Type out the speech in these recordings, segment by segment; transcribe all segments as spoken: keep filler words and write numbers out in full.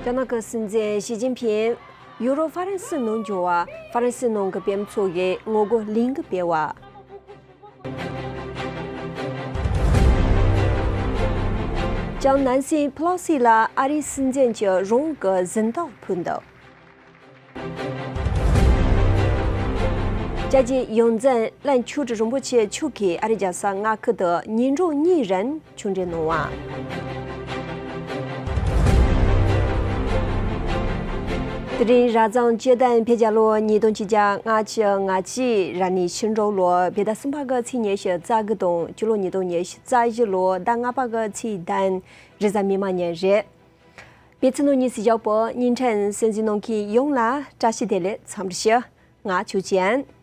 རྒྱ་ནག་གི་སྲིད་འཛིན་ཞི་ཅིན་ཕིང་ཡུ་རོབ་ཧྥ་རན་སི་ནང་འབྱོར་བ། ཧྥ་རན་སི་ནང་གི་བོད་མི་ཚོ་གིས་ངོ་རྒོལ་ལས་འགུལ་སྤེལ་བ། ལྕམ་ནན་སི་ཕེ་ལོ་སི་ལ་ཨ་རིའི་སྲིད་འཛིན་གྱིས་རང་གི་གཟེངས་རྟགས་ཕུལ་འདུག་རྒྱལ་སྤྱིའི་ཡོངས་འཛིན་ལན་ཆོས་ཀྲི་རིན་པོ་ཆེ་མཆོག་གིས་ཨ་རིའི་རྒྱལ་ས་མངའ་ཁུལ་དུ་ཉིན་གྲངས་གཉིས་རིང་ཆོས་འབྲེལ་གནང་བ། དེ་རིང་རབ་བྱུང་སྤྱི་ཟླ་བརྒྱད་པའི་ལོ་ཉིས་སྟོང་ཆིག་བརྒྱ་ལྔ་བཅུ་ང་གཅིག་རབ་གནས་ཕྱི་དྲོ་ལོ་བོད་ཟླ་གསུམ་པ་གི་ཚེས་ཉི་ཤུ་རྩ་དགུ་དང་སྤྱི་ལོ་ཉིས་སྟོང་ཉི་ཤུ་རྩ་བཞི་ལོ་ཟླ་ལྔ་པ་གི་ཚེས་བདུན་རེས་གཟའ་མིག་དམར་ཉིན་རེད། པེ་ཚི་ནོ་ཉི་སི་ཞའོ་པོ་ཉིན་ཕྲན་སྲིད་འཛིན་ནང་ཁུལ་ཡོངས་ལ་བཀྲ་ཤིས་བདེ་ལེགས་འཚམས་འདྲི་ཞུ། ང་ཆོས་ཅན།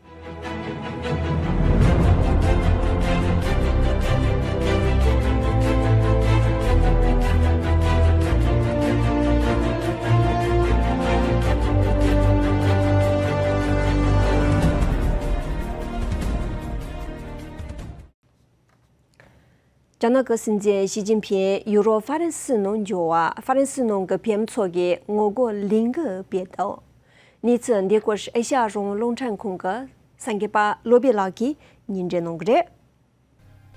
རྒྱ་ནག་གི་སྲིད་འཛིན་ཞི་ཅིན་ཕིང་ཡུ་རོབ་ཧྥ་རན་སི་ནང་འབྱོར་བ། ཧྥ་རན་སི་ནང་གི་བོད་མི་ཚོ་གིས་ངོ་རྒོལ་ལས་འགུལ་སྤེལ་འདུག་གནས་ཚུལ་འདི་སྐོར་ཨེ་ཤ་ཡ་རང་དབང་རླུང་འཕྲིན་ཁང་གི་གསར་འགོད་པ་བློ་བྷེ་ལགས་ཀྱིས་སྙན་སྒྲོན་གནང་གི་རེད།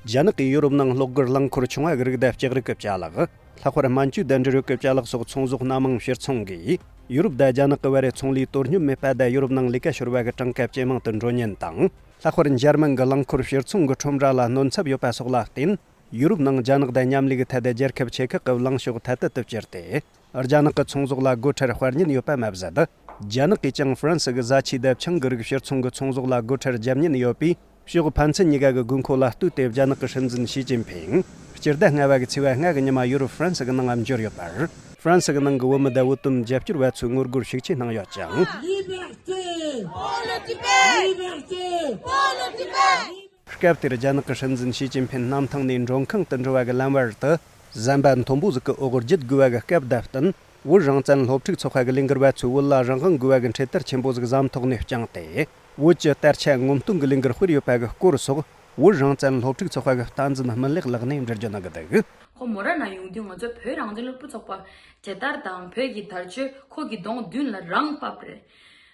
རྒྱ་ནག་གིས་ཡུ་རོབ་ནང་གློག་སྒུལ་རླངས་འཁོར་ཆུང་བ་གི་རིགས་དང་ལྕགས་རིགས་ཀྱི་ཅ་ལག་ལྷག་པར་སྨན་བཅོས་དང་འབྲེལ་ཡོད་ཀྱི་ཅ་ལག་སོགས་ཚོང་ཟོག་སྣ་མང་ཕྱིར་ཚོང་གིས། ཡུ་རོབ་དང་རྒྱ་ནག་གི་བར་རའི་ཚོང་ལས་དོ་སྙོམས་མེད་པ་དང་ཡུ་རོབ་ནང་ལས་ཀ་ཤོར་བ་གི་གྲངས་ཀ་ཇེ་མང་དུ་འགྲོ་ཉེན་དང་། ལྷག་པར་འཇར་མན་གྱི་རླངས་འཁོར་ཕྱིར་ཚོང་གི་ཁྲོམ་ར་ལ་གནོད་འཚེ་ཡོད་པ་སོགས་ལ་བརྟེན། ཡུ་རོབ་ནང་རྒྱ་ནག་དང་མཉམ་ལས་ཀྱི་ཐད་རྒྱལ་ཁབ་ཆེ་ཁག་གི་ལངས་ཕྱོགས་ཐད་དུ་དུ་གྱུར་ཏེ། རྒྱ་ནག་གི་ཚོང་ཟོག་ལ་སྒོ་ཁྲལ་སྤར་ཉེན་ཡོད་པ་མ་ཟད། རྒྱ་ནག་གིས་ཀྱང་ཧྥ་རན་སི་གི་བཟའ་ཆས་དང་ཆང་གི་རིགས་ཕྱིར་ཚོང་གི་ཚོང་ཟོག་ལ་སྒོ་ཁྲལ་བརྒྱབ་ཉེན་ཡོད་པས། ཕྱོགས་ཕན་ཚུན་གཉིས་ཀ་གི་དགོས་མཁོ་ལ་ལྟོས་ཏེ་རྒྱ་ནག་གི་སྲིད་འཛིན་ཞི་ཅིན་ཕིང་སྤྱི་ཟླ་ལྔ་པ་གི་ཚེས་པ་ལྔ་གི་ཉི་མ་ཡུ་རོབ་ཧྥ་རན་སི་གི་ནང་འབྱོར་ཡོད་པར། ཧྥ་རན་སི་གི་ནང་གི་བོད་མི་དང་བོད་དོན་རྒྱབ་སྐྱོར་བ་ཚོས་ངོ་རྒོལ་ཤུགས་ཆེ་གནང་ཡོད་ཅིང་། Liberté ! Pour le Tibet ! Liberté ! Pour le Tibet ! སྐབས་དེར་རྒྱ་ནག་གི་སྲིད་འཛིན་ཞི་ཅིན་ཕིན་གནམ་ཐང་ནས་མགྲོན་ཁང་དུ་འགྲོ་བ་གི་ལམ་བར་དུ། ཟམ་པ་མཐོན་པོ་ཟིག་གི་འོག་བརྒྱུད་དགོས་པ་གི་སྐབས་དང་བསྟུན། བོད་རང་བཙན་སློབ་ཕྲུག་ཚོགས་པ་གི་ལས་འགུལ་བ་ཚོས་བོད་ལ་རང་དབང་དགོས་པ་གི་འཕྲེད་དར་ཆེན་པོ་ཟིག་ཟམ་ཐོག་ནས་བརྐྱངས་ཏེ། བོད་ཀྱི་དར་ཆ་ངོམ་སྟོན་གྱི་ལས་འགུལ་སྤེལ་ཡོད་པ་གི་སྐོར་སོགས། བོད་རང་བཙན་སློབ་ཕྲུག་ཚོགས་པ་གི་བསྟན་འཛིན་སྨིན་ལེགས་ལགས་ནས་འགྲེལ་བརྗོད་གནང་གི་འདུག་ཁོ་མོ་ར་ན་ཡོང་དུས་ང་ཚོ་བོད་རང་བཙན་སློབ་ཕྲུག་ཚོགས་པ་ཇི་ལྟར་དང་བོད་ཀྱི་དར་ཆ་ཁོ་གི་གདོང་མདུན་ལ་རང་ཕབ་རེད།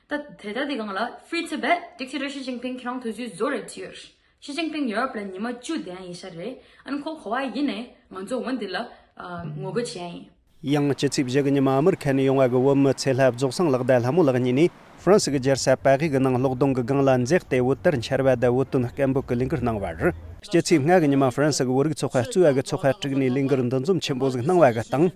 ད་དེ་ལྟ་དེ་སྒང་ལ་Free Tibet Dictator Xi Jinping ཁྱེད་རང་དུས་ཚོད་བཟོ་རེད་ཅི་ཡོད། ཞི་ཅིན་ཕིང་ཡོ་རོབ་ལ་ཉི་མ་བཅུ་བསྡད་ཡིན་ཤག་རེད། ཨ་ནི་ཁོ་གོ་བ་ཡིན་ནས་ང་ཚོ་འོན་འདི་ལ་ཨ་ངོ་རྒོལ་བྱས་ཡིན། ཡང་སྤྱི་ཚེས་བཞི་གི་ཉི་མ་ཨ་མི་རི་ཁ་ནས་ཡོང་བ་གི་བོད་མི་ཚེ་ལྷ་རྫོགས་སངས་ལགས་དང་ལྷ་མོ་ལགས་གཉིས་ནས་ཧྥ་རན་སི་གི་རྒྱལ་ས་པ་རི་གི་ནང་གློག་སྡོང་གི་སྒང་ལ་འཛེགས་ཏེ་བོད་དར་འཕྱར་བ་དང་བོད་དོན་སྐད་འབོད་ཀྱི་ལས་འགུལ་གནང་བར། སྤྱི་ཚེས་ལྔ་གི་ཉི་མ་ཧྥ་རན་སི་གི་བོད་རིགས་ཚོགས་པ་གཙོས་པ་གི་ཚོགས་པ་དྲུག་ནས་ལས་འགུལ་འདུ་འཛོམས་ཆེན་པོ་ཟིག་གནང་བ་གི་སྟེང་།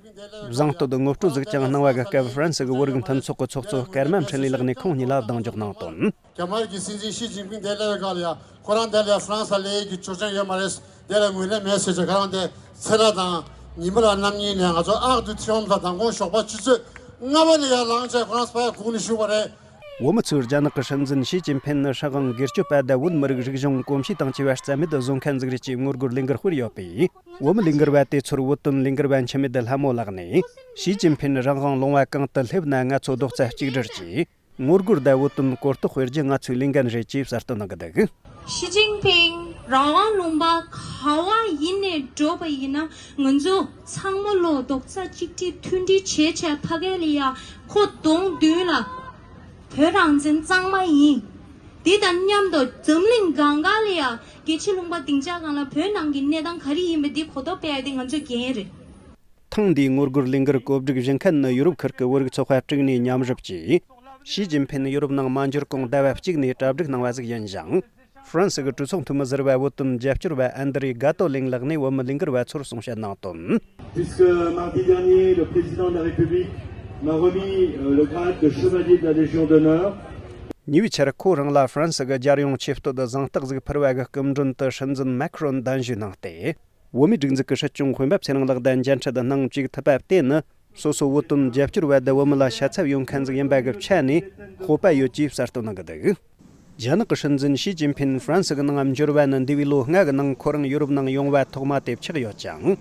གཟེངས་བསྟོད་ངོ་སྤྲོད་ཟིག་ཀྱང་གནང་བ་གི་སྐབས་ཧྥ་རན་སི་གི་བོད་རིགས་མཐུན་ཚོགས་ཀྱི་ཚོགས་གཙོ་ཀརྨ་འཕྲིན་ལས་ལགས་ནས་ཁོང་གཉིས་ལ་གདེང་འཇོག་གནང་དོན། རྒྱ་དམར་གྱི་སྲིད་འཛིན་ཞི་ཅིན་ཕིང་དེ་སླེབས་པའི་སྐབས་ལ་ཡང་ཁོ་རང་དེ་ལ་ཧྥ་རན་སི་ལ་ཡི་གི་ཆོག་མཆན་ཡོད་མ་རེད། དེ་ལ་ངོས་ལེན་མེད་ཟེར་བྱས་ཁོ་རང་དེ་ཚེ་ལྷ་དང་ཉི་མ་ལགས་རྣམ་གཉིས་ནས་ང་ཚོ་ཨག་ཏུ་ཐི་ཧོམ་ལ་མདང་དགོང་ཞོགས་པ་ཆུ་ཚོད་ལྔ་པ་ནས་ཡར་ལངས་བྱས་ཁོ་རང་ཕར་སྒུག་ནས་བཞུགས་པ་རེད། བོད་མི་ཚོས་རྒྱ་ནག་གི་སྲིད་འཛིན་ཞི་ཅིན་ཕིན་ནི་སྲིད་དབང་སྒེར་གཅོད་པ་དང་བོད་མི་རིགས་རིག་གཞུང་གོམས་གཤིས་དང་བཅས་པ་རྩ་མེད་བཟོ་མཁན་ཟིག་རེད་ཅེས་ངོ་རྒོལ་ལས་འགུལ་སྤེལ་ཡོད་པས། བོད་མི་ལས་འགུལ་བ་དེ་ཚོར་བོད་དོན་ལས་འགུལ་བ་འཆི་མེད་ལྷ་མོ་ལགས་ནས། ཞི་ཅིན་ཕིན་རང་དབང་ལུང་པ་གང་དུ་སླེབས་ན་ང་ཚོ་རྡོག་རྩ་གཅིག་སྒྲིལ་གྱིས། ངོ་རྒོལ་དང་བོད་དོན་གོ་རྟོགས་སྤེལ་རྒྱུ་ང་ཚོའི་ལས་འགན་རེད་ཅེས་གསལ་སྟོན་གནང་གི་འདུག་ཞི་ཅིན་ཕིང་རང་དབང་ལུང་པ་ག་བ་ཡིན་ནས་འགྲོ་བ་ཡིན་ན་ང་ཚོ་ཚང་མ་ལོ་རྡོག་རྩ་གཅིག་སྒྲིལ་མཐུན་སྒྲིལ་བྱས་བྱས་ཕ་གི་ལ་ཡ་ཁོ་གདོང་མདུན་ལ་བོད་རང་བཙན་གཙང་མ་ཡིན། འདི་དང་མཉམ་དུ་འཛམ་གླིང་གང་ག་ལ་ཡ་རྒྱལ་སྤྱིའི་ལུང་པ་སྡིངས་ཆ་སྒང་ལ་བོད་ནང་གི་གནས་སྟངས་ག་རེ་ཡིན་པ་འདི་གོ་རྟོགས་སྤེལ་ཡ་འདི་ང་ཚོའི་འགན་རེད། ཐེངས་འདིའི་ངོ་རྒོལ་ལས་འགུལ་གོ་སྒྲིག་བྱེད་མཁན་ནི་ཡུ་རོབ་ཁུལ་གྱི་བོད་རིགས་ཚོགས་པ་དྲུག་ནས་མཉམ་རུབ་ཀྱིས། ཞི་ཅིན་ཕིན་ཡུ་རོབ་ནང་མ་འབྱོར་གོང་ཟླ་བ་གཅིག་ནས་གྲ་སྒྲིག་གནང་བ་ཟིག་ཡིན་ཞིང་། ཧྥ་རན་སི་གི་གྲོས་ཚོགས་འཐུས་མི་ཟུར་པ་བོད་དོན་རྒྱབ་སྐྱོར་བ་ཨན་དྲེ་ག་ཏོ་ལིང་ལགས་ནས་བོད་མི་ལས་འགུལ་བ་ཚོར་གསུང་བཤད་གནང་དོན། Puisque mardi dernier, le président de la République m'a remis, euh, le grade de chevalier de la Légion d'honneur. ཉེ་བའི་ཆར་ཁོ་རང་ལ་ཧྥ་རན་སི་གི་རྒྱལ་ཡོངས་ཆེ་བསྟོད་གཟེངས་རྟགས་ཟིག་ཕུལ་བ་གི་སྐུ་མགྲོན་དུ་སྲིད་འཛིན་མེ་ཁ་རོན་གདན་ཞུ་གནང་སྟེ། བོད་མིའི་སྒྲིག་འཛུགས་ཀྱི་སྲིད་སྐྱོང་དཔོན་པོ་ཚེ་རིང་ལགས་དང་མཇལ་འཕྲད་གནང་བཅུག་ཐུབ་པ་དེ་ནི། སོ་སོ་བོད་དོན་རྒྱབ་སྐྱོར་བ་དང་བོད་མི་ལ་ཤ་ཚ་ཡོད་མཁན་ཟིག་ཡིན་པ་གི་ཆ་ནས་སྤོབས་པ་ཡོད་ཅེས་གསལ་སྟོན་གནང་གི་འདུག་རྒྱ་ནག་གི་སྲིད་འཛིན་ཞི་ཅིན་ཕིན་ཧྥ་རན་སི་གི་ནང་འབྱོར་བ་ནི་འདས་པའི་ལོ་ལྔ་གི་ནང་ཁོ་རང་ཡུ་རོབ་ནང་ཡོང་བ་ཐོག་མ་དེ་ཆགས་ཡོད་ཅིང་།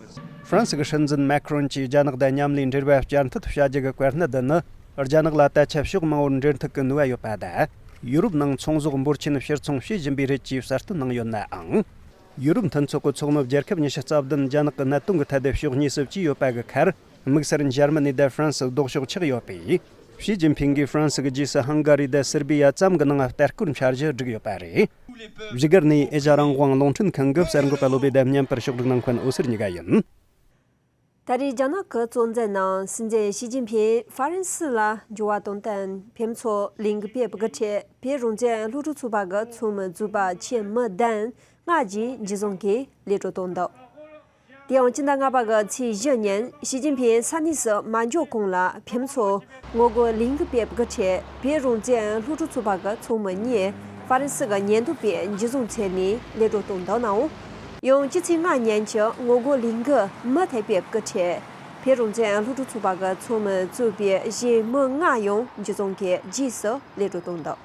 ཧྥ་རན་སི་གི་སྲིད་འཛིན་མེ་ཁ་རོན་གྱིས་རྒྱ་ནག་དང་མཉམ་ལས་འབྲེལ་བ་བསྐྱར་མཐུད་བྱ་རྒྱུ་གི་བཀའ་གནད་འདི་ནི། རྒྱ་ནག་ལ་ད་ཆ་ཕྱོགས་མང་པོར་འབྲེལ་མཐུད་ཀྱི་ནུས་པ་ཡོད་པ་དང་། ཡུ་རོབ་ནང་ཚོང་ཟོག་འབོར་ཆེན་ཕྱིར་ཚོང་བྱེད་བཞིན་པའི་རེད་ཅེས་གསལ་སྟོན་གནང་ཡོད་ནའང་། ཡུ་རོབ་མཐུན་ཚོགས་ཀྱི་ཚོགས་མི་རྒྱལ་ཁབ་ཉི་ཤུ་རྩ་བདུན་རྒྱ་ནག་གི་གནད་དོན་གྱི་ཐད་དུ་ཕྱོགས་གཉིས་སུ་བཅས་ཡོད་པ་གི་ཁར། དམིགས་བསལ་འཇར་མ་ནི་དང་ཧྥ་རན་སི་ལྡོག་ཕྱོགས་ཆགས་ཡོད་པས། ཞི་ཅིན་ཕིང་གིས་ཧྥ་རན་སི་གི་རྗེས་སུ་ཧང་ག་རི་དང་སེར་བི་ཡ་ཙམ་གྱི་ནང་ལྟ་སྐོར་འཆར་གཞི་བསྒྲིགས་ཡོད་པ་རེད། བཞུགས་སྒར་ནས་ཨེ་ཤ་རང་དབང་རླུང་འཕྲིན་ཁང་གི་གསར་འགོད་པ་བློ་བྷེ་དང་མཉམ་པར་ཕྱོགས་སྒྲིག་གནང་མཁན་འོད་ཟེར་གཉིས་ཀ་ཡིན། ད་རེས་རྒྱ་ནག་གི་གཙོ་འཛིན་ནམ་སྲིད་འཛིན་ཞི་ཅིན་ཕིང་ཧྥ་རན་སི་ལ་འབྱོར་བ་དང་བསྟུན་ཕེབས་འཚོགས་ལས་འགུལ་སྤེལ་བའི་ཁྲོད་བོད་རང་བཙན་སློབ་ཕྲུག་ཚོགས་པ་གི་ཚོགས་མི་ཚོགས་པ་ཆེན་མི་གདན་ལྔ་བཅས་འཇུ་བཟུང་གིས་གློད་གྲོལ་བཏང་འདུག་དེ་ཡང་ཕྱི་ཟླ་ལྔ་པ་གི་ཚེས་བཞི་ཉིན་ཞི་ཅིན་ཕིང་ས་གནས་སུ་མ་འབྱོར་གོང་ལ་ཕེབས་འཚོགས་ངོ་རྒོལ་ལས་འགུལ་སྤེལ་བའི་ཁྲོད་བོད་རང་བཙན་སློབ་ཕྲུག་ཚོགས་པ་གི་ཚོགས་མི་གཉིས་ཧྥ་རན་སི་གི་ཉེན་རྟོག་པས་འཇུ་བཟུང་བྱས་ནས་གློད་གྲོལ་བཏང་འདུག་ནའང་། ཡང་སྤྱི་ཚེས་ལྔ་ཉིན་གྱི་ངོ་རྒོལ་ལས་འགུལ་མུ་མཐུད་སྤེལ་བའི་ཁྲོད་བོད་རང་བཙན་སློབ་ཕྲུག་ཚོགས་པ་གི་ཚོགས་མི་གཙོས་པའི་གཞན་མི་ལྔ་ཡང་འཇུ་བཟུང་གིས་རྗེས་སུ་གློད་གྲོལ་བཏང་འདུག་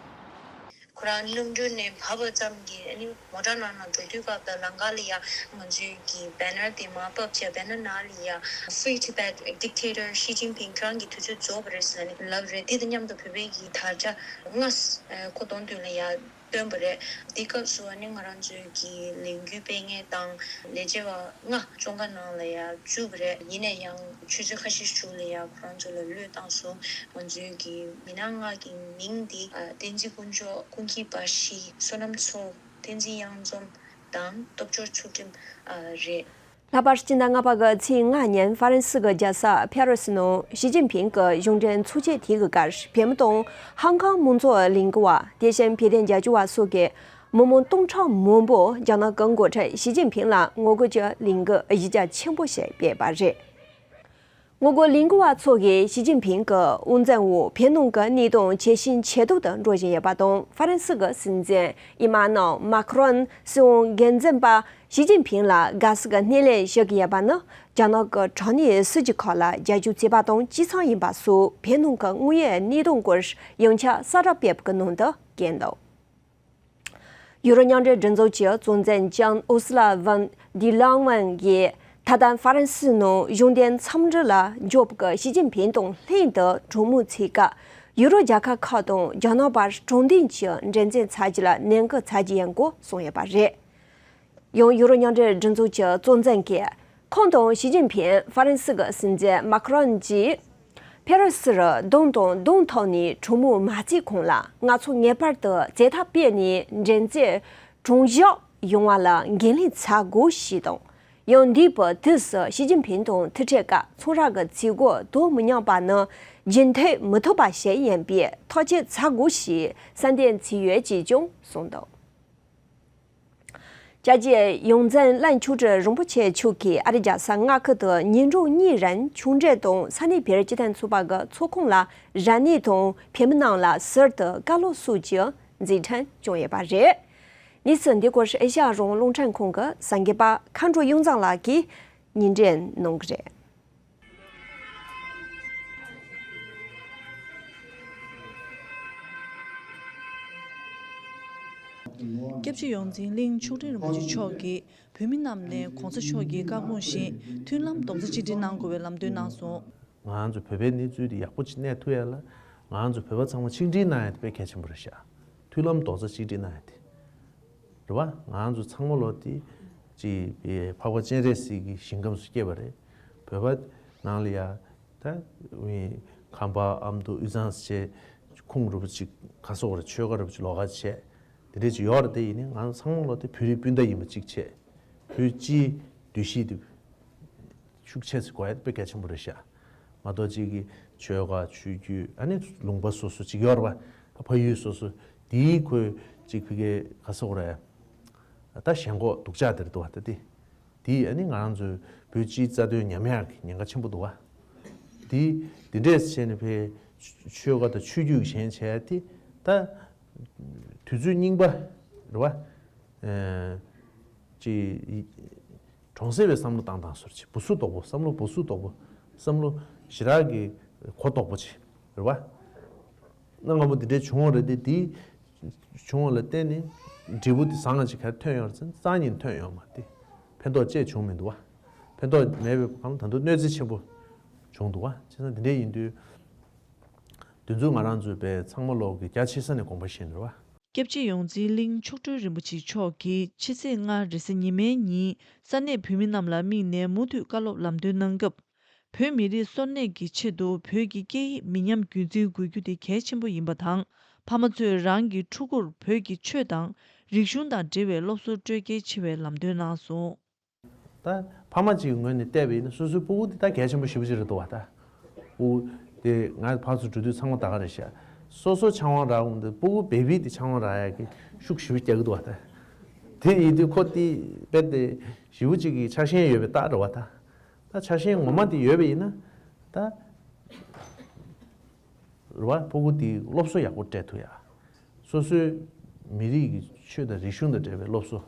ཁོ་རང་གློ་བུར་ནས་བབས་པ་ཙམ་གྱིས་ཨ་ནི་མོ་ཊ་ནང་ན་འགྲོ་དུས་སྐབས་དང་ལམ་ཁ་ལ་ཡ་ང་ཚོའི་གི་བེ་ནར་དེ་མར་ཕབ་བྱས། བེ་ནར་ནང་ལ་ཡ་Free Tibet Dictator Xi Jinping ཁྱེད་རང་གི་དུས་ཚོད་རྫོགས་པ་རེད་ཟེར་ནས་ལབ་རེད། དེ་དང་མཉམ་དུ་བོད་པའི་གི་དར་ཆ་ལྔ་ཁོ་གདོང་མདུན་ལ་ཡ་བཏོན་པ་རེད། དེ་སྐབས་སུ་ཨ་ནི་ང་རང་ཚོའི་གི་ལས་འགུལ་སྤེལ་མཁན་དང་ལས་བྱེད་པ་ལྔ་བཙོན་ཁང་ནང་ལ་ཡ་བཅུག་པ་རེད། ཡིན་ན་ཡང་ཆུ་ཚོད་ཁ་ཤས་ཤིག་ལ་ཡ་ཁོ་རང་ཚོ་ལ་གློད་བཏང་སོང་། ང་ཚོའི་གི་མི་སྣ་ལྔ་གི་མིང་འདི་ཨ་བསྟན་འཛིན་དཀོན་མཆོག་ཀུན་མཁྱེན་དཔའ་ཤི། བསོད་ནམས་མཚོ། བསྟན་འཛིན་གཡང་འཛོམས་དང་སྟོབས་འབྱོར་ཚུལ་ཁྲིམས་ཨ་རེད། ལྷག་པར་སྤྱི་ཟླ་ལྔ་པ་གི་ཚེས་ལྔ་ཉིན་ཧྥ་རན་སི་གི་རྒྱལ་ས་ཕེ་རི་སི་ནང་ཞི་ཅིན་ཕིང་གི་གཞུང་འབྲེལ་ཚོགས་ཆེན་དེ་གི་སྐབས་བོད་མི་དང་ཧང་ཀང་མང་གཙོ་ལས་འགུལ་བ། དེ་བཞིན་བོད་དོན་རྒྱབ་སྐྱོར་བ་སོགས་ཀྱི་མི་མང་སྟོང་ཕྲག་མང་པོ་རྒྱ་ནག་གི་འགོ་ཁྲིད་ཞི་ཅིན་ཕིང་ལ་ངོ་རྒོལ་གྱི་ལས་འགུལ་གཞི་རྒྱ་ཆེན་པོ་ཞིག་སྤེལ་བ་རེད། ངོ་རྒོལ་ལས་འགུལ་བ་ཚོ་གིས་ཞི་ཅིན་ཕིང་གི་དབང་འཛིན་འོག་བོད་ནང་གི་གནས་སྟངས་ཇེ་ཞན་ཇེ་སྡུག་ཏུ་འགྲོ་བཞིན་ཡོད་པ་དང་། ཧྥ་རན་སི་གི་སྲིད་འཛིན་ཨི་མ་ནུ་ཨེལ་མཱ་ཁི་རོན་སྲིད་དབང་འགན་འཛིན་པ་ཞི་ཅིན་ཕིང་ལ་དགའ་བསུ་གི་སྣེ་ལེན་ཞུ་གི་ཡོད་པ་ནི་རྒྱ་ནག་གི་དྲག་གནོན་སྲིད་ཇུས་ཁག་ལ་རྒྱབ་སྐྱོར་བྱས་པ་དང་གཅིག་མཚུངས་ཡིན་པ་སོགས་བོད་ནང་གི་དངོས་ཡོད་གནས་སྟངས་སྐོར་ཡིག་ཆ་གསལ་བསྒྲགས་སྤེལ་བའི་ནང་དུ་བཀོད་འདུག་ཡུ་རོབ་མཉམ་འབྲེལ་སྒྲིག་འཛུགས་ཀྱི་གཙོ་འཛིན་ལྕམ་ཨུར་སུ་ལ་ཝོན་དི་ལེ་ཡེན་གྱིས་ད་ལྟ་ཧྥ་རན་སི་ནང་གཞུང་འབྲེལ་འཚམས་འདྲི་ལ་འབྱོར་བའི་ཞི་ཅིན་ཕིང་དང་ལྷན་དུ་གྲོས་མོལ་བྱེད་སྐབས། ཡུ་རོབ་རྒྱལ་ཁབ་ཁག་དང་རྒྱ་ནག་བར་དྲང་བདེན་གྱི་འགྲན་རྩོད་བྱ་རྒྱུ་ལ་གནད་འགག་ཆགས་ཀྱི་ཡིན་སྐོར་གསུངས་ཡོད་པ་རེད། ཡང་ཡུ་རོབ་མཉམ་འབྲེལ་སྒྲིག་འཛུགས་ཀྱི་གཙོ་འཛིན་གྱིས། ཁོང་དང་ཞི་ཅིན་ཕིང་ཧྥ་རན་སི་གི་སྲིད་འཛིན་མཱ་ཁི་རོན་གྱིས། ཕེ་རི་སིར་གདོང་དང་གདོང་ཐོག་ནས་གྲོས་མོལ་མ་བྱས་གོང་ལ། ང་ཚོ་ངེས་པར་དུ་བྱེད་ཐབས་སྤྱད་ནས་འགྲན་རྩོད་དྲང་གཞག་ཡོང་བ་ལ་འགན་ལེན་བྱ་དགོས་ཞེས་དང་། ཡང་འདས་པའི་དུས་སུ་ཞི་ཅིན་ཕིང་དང་ཐུག་འཕྲད་སྐབས་ཚོང་ར་གི་བྱེད་སྒོ་དོ་མི་མཉམ་པ་ནི་རྒྱུན་མཐུད་མི་ཐུབ་པ་ཞིག་ཡིན་པས་ཐག་གཅོད་བྱ་དགོས་ཞེས་གསལ་འདེབས་བྱས་ཡོད་ཅེས་ཀྱང་གསུངས་འདུག་སྐྱབས་རྗེ་ཡོངས་འཛིན་བླ་མཆོག་སྤྲུལ་རིན་པོ་ཆེ་མཆོག་གིས་ཨ་རིའི་རྒྱལ་ས་མངའ་ཁུལ་དུ་ཉིན་གྲངས་གཉིས་རིང་ཆོས་འབྲེལ་དང་ས་གནས་བོད་རིགས་སྤྱི་མཐུན་ཚོགས་པ་གི་ཚོགས་ཁང་ལ་རབ་གནས་དང་བོད་མི་རྣམས་ལ་ཟུར་དུ་བཀའ་སློབ་སོགས་ཀྱི་མཛད་འཕྲིན་བསྐྱངས་ཡོད་པ་རེད། གནས་ཚུལ་འདི་སྐོར་ཨེ་ཤ་ཡ་རང་དབང་རླུང་འཕྲིན་ཁང་གི་གསར་འགོད་པ་མཁའ་འགྲོ་གཡུ་མཚོ་ལགས་ཀྱིས་སྙན་སྒྲོན་གནང་གི་རེད། སྐྱབས་རྗེ་ཡོངས་འཛིན་གླིང་མཆོག་སྤྲུལ་རིན་པོ་ཆེ་མཆོག་གིས་བོད་མི་རྣམས་ནས་གོང་ས་མཆོག་གི་བཀའ་དགོངས་བཞིན་མཐུན་ལམ་རྡོག་རྩ་གཅིག་སྒྲིལ་གནང་དགོས་པའི་ལམ་སྟོན་གནང་སོང་། ང་ཚོ་བོད་པའི་གནས་ཚུལ་འདི་ཡག་པོ་ཅིག་གནས་ཐུབ་ཡ་ལ་ང་ཚོ་བོད་པ་ཚང་མ་ཆིག་སྒྲིལ་གནང་ཡ་དེ་དཔེ་གལ་ཆེན་པོ་རེད་ཤག་མཐུན་ལམ་རྡོག་རྩ་གཅིག་སྒྲིལ་གནང་ཡ་དེ། རེད་བ། ང་ཚོ་ཚང་མ་ལོ་དེ་ཅིག་འཕགས་པ་སྤྱན་རས་གཟིགས་ཀྱི་ཞིང་ཁམས་སུ་སྐྱེས་པ་རེད། བོད་པ་ནང་ལ་ཡ་ད་ཁམས་པ་ཨ་མདོ་དབུས་གཙང་ཟེར་ཁུངས་རུ་ཅིག་ག་སོགས་རེད། ཆོལ་ཁ་རུ་ཅིག་ལོགས་ཀ་བྱས་དེ་འདྲས་ཅིག་ཡོད་རེད། དེ་ཡིན་ནའི་ང་ཚང་མ་ལོ་དེ་བོད་རིགས་སྤུན་ཟླ་ཡིན་པ་གཅིག་བྱས་བོད་སྤྱིའི་འདུ་ཤེས་དེ་ཤུགས་ཆེ་ཙམ་དགོས་ཡ་དེ་དཔེ་གལ་ཆེན་པོ་རེད་ཤག་མ་གཏོགས་གཅིག་གི་ཆོལ་ཁ་ཆོས་བརྒྱུད་ཨ་ནི་ལུང་པ་སོ་སོ་གཅིག་ཡོད་རེད་པ། ཕ་ཡུལ་སོ་སོ་དེའི་ཁོས་གཅིག་ཕ་གིའི་ག་ས་འོ་རེད། ད་ཞེན་ཁོག་སྡུག་ཅག་དེར་འདུག་བ། ད་དེ་དེ་ཨ་ནི་ང་རང་ཚོའི་བོད་སྤྱིའི་རྩ་དོན་ཉམས་ཡག་གི་ཉེན་ཁ་ཆེན་པོ་འདུག་བ། དེ་དེ་འདྲས་བྱས་ནས་ཕའི་ཆོལ་ཁ་དང་ཆོས་བརྒྱུད་ཀྱི་ཞེན་བྱས་དེ་ད་དུས་ཚོད་རྙིང་པ་རེད་བ། ཅིག་གྲོང་གསེབ་པའི་བསམ་བློ་བཏང་སྟངས་སོར་ཆེ། བུ་སུ་དོག་པོ། བསམ་བློ་བུ་སུ་དོག་པོ། བསམ་བློ་ཞེ་དྲག་གི་གོ་དོག་པོ་ཆེ་རེད་བ། གནའ་སྔ་མོ་འདི་འདྲའི་བྱུང་བ་རེད་དེ། དེ་བྱུང་བ་ལ་བརྟེན་ནས་འབྲས་བུ་དེ་བཟང་ང་ཅིག་ག་རེ་ཐོན་ཡོད་རེད་ཟེར་ན་རྩ་ཉིད་ཐོན་ཡོད་མ་རེད་དེ། ཕན་ཐོགས་ཅིག་བྱུང་མི་འདུག་བ། ཕན་ཐོགས་མེད་པའི་སྒང་ད་དུང་གནོད་འཚེ་ཆེན་པོ་བྱུང་འདུག་བ། བྱས་ཙང་འདི་འདྲའི་ཡིན་དུས། དེ་ཚོ་ང་རང་ཚོའི་བས་ཚང་མ་ལོག་གི་རྒྱ་ཆེ་ས་ནས་དགོངས་པ་བཞེས་ནས་རེད་བ། སྐྱབས་རྗེ་ཡོངས་འཛིན་གླིང་མཆོག་སྤྲུལ་རིན་པོ་ཆེ་མཆོག་གིས་ཕྱི་ཚེས་ལྔ་རེས་གཟའ་ཉི་མའི་ཉིན་ས་གནས་བོད་མི་རྣམས་ལ་དམིགས་ནས་མུ་མཐུད་བཀའ་སློབ་ལམ་སྟོན་གནང་སྐབས། བོད་མི་རིགས་སོར་གནས་ཀྱི་ཆེད་དུ་བོད་ཀྱི་སྐད་ཡིག་མི་ཉམས་རྒྱུན་འཛིན་དགོས་རྒྱུ་དེ་གལ་ཆེན་པོ་ཡིན་པ་དང་། ཕ་མ་ཚོས་རང་གི་ཕྲུ་གུར་བོད་ཀྱི་ཆོས་དང་རིག་གཞུང་དང་འབྲེལ་བའི་སློབ་གསོ་སྤྲོད་གལ་ཆེ་བའི་ལམ་སྟོན་གནང་སོང་། ད་ཕ་མ་གཅིག་གི་ངོས་ནས་བལྟས་པ་ཡིན་ན་སོ་སོའི་སྤུ་གུ་དེ་ད་གལ་ཆེན་པོ་ཞེ་པོ་ཅིག་རེད་འདུག་བ། ད་སྤུ་གུ་དེ་ང་ཕར་ཚུར་འགྲོ་དུས་ཚང་མ་ད་ག་རེད་ཤག་སོ་སོ་ཆང་བ་རག་འོང་དུས་སྤུ་གུ་བེ་བི་དེ་ཆང་བ་རག་ཡག་གི་ཤུགས་ཞེ་པོ་རྒྱག་གི་འདུག་བ། ད་དེ་ཡིན་དུས་ཁོ་དེ་དཔེ་དེ་ཞེ་པོ་ཅིག་གི་ཆགས་ཞེན་ཡོད་པའི་རྟགས་རེད་བ། ད་ད་ཆགས་ཞེན་ངོ་མ་དེ་ཡོད་པ་ཡིན་ན་ད། རེད་བ། སྤུ་གུ་དེའི་སློབ་གསོ་ཡག་པོ་སྤྲད་ཐུབ་ཡ། སོ་སོའི་མི་རིགས་ཀྱི་ཆོས་དང་རིག་གཞུང་དང་འབྲེལ་བའི་སློབ་གསོ།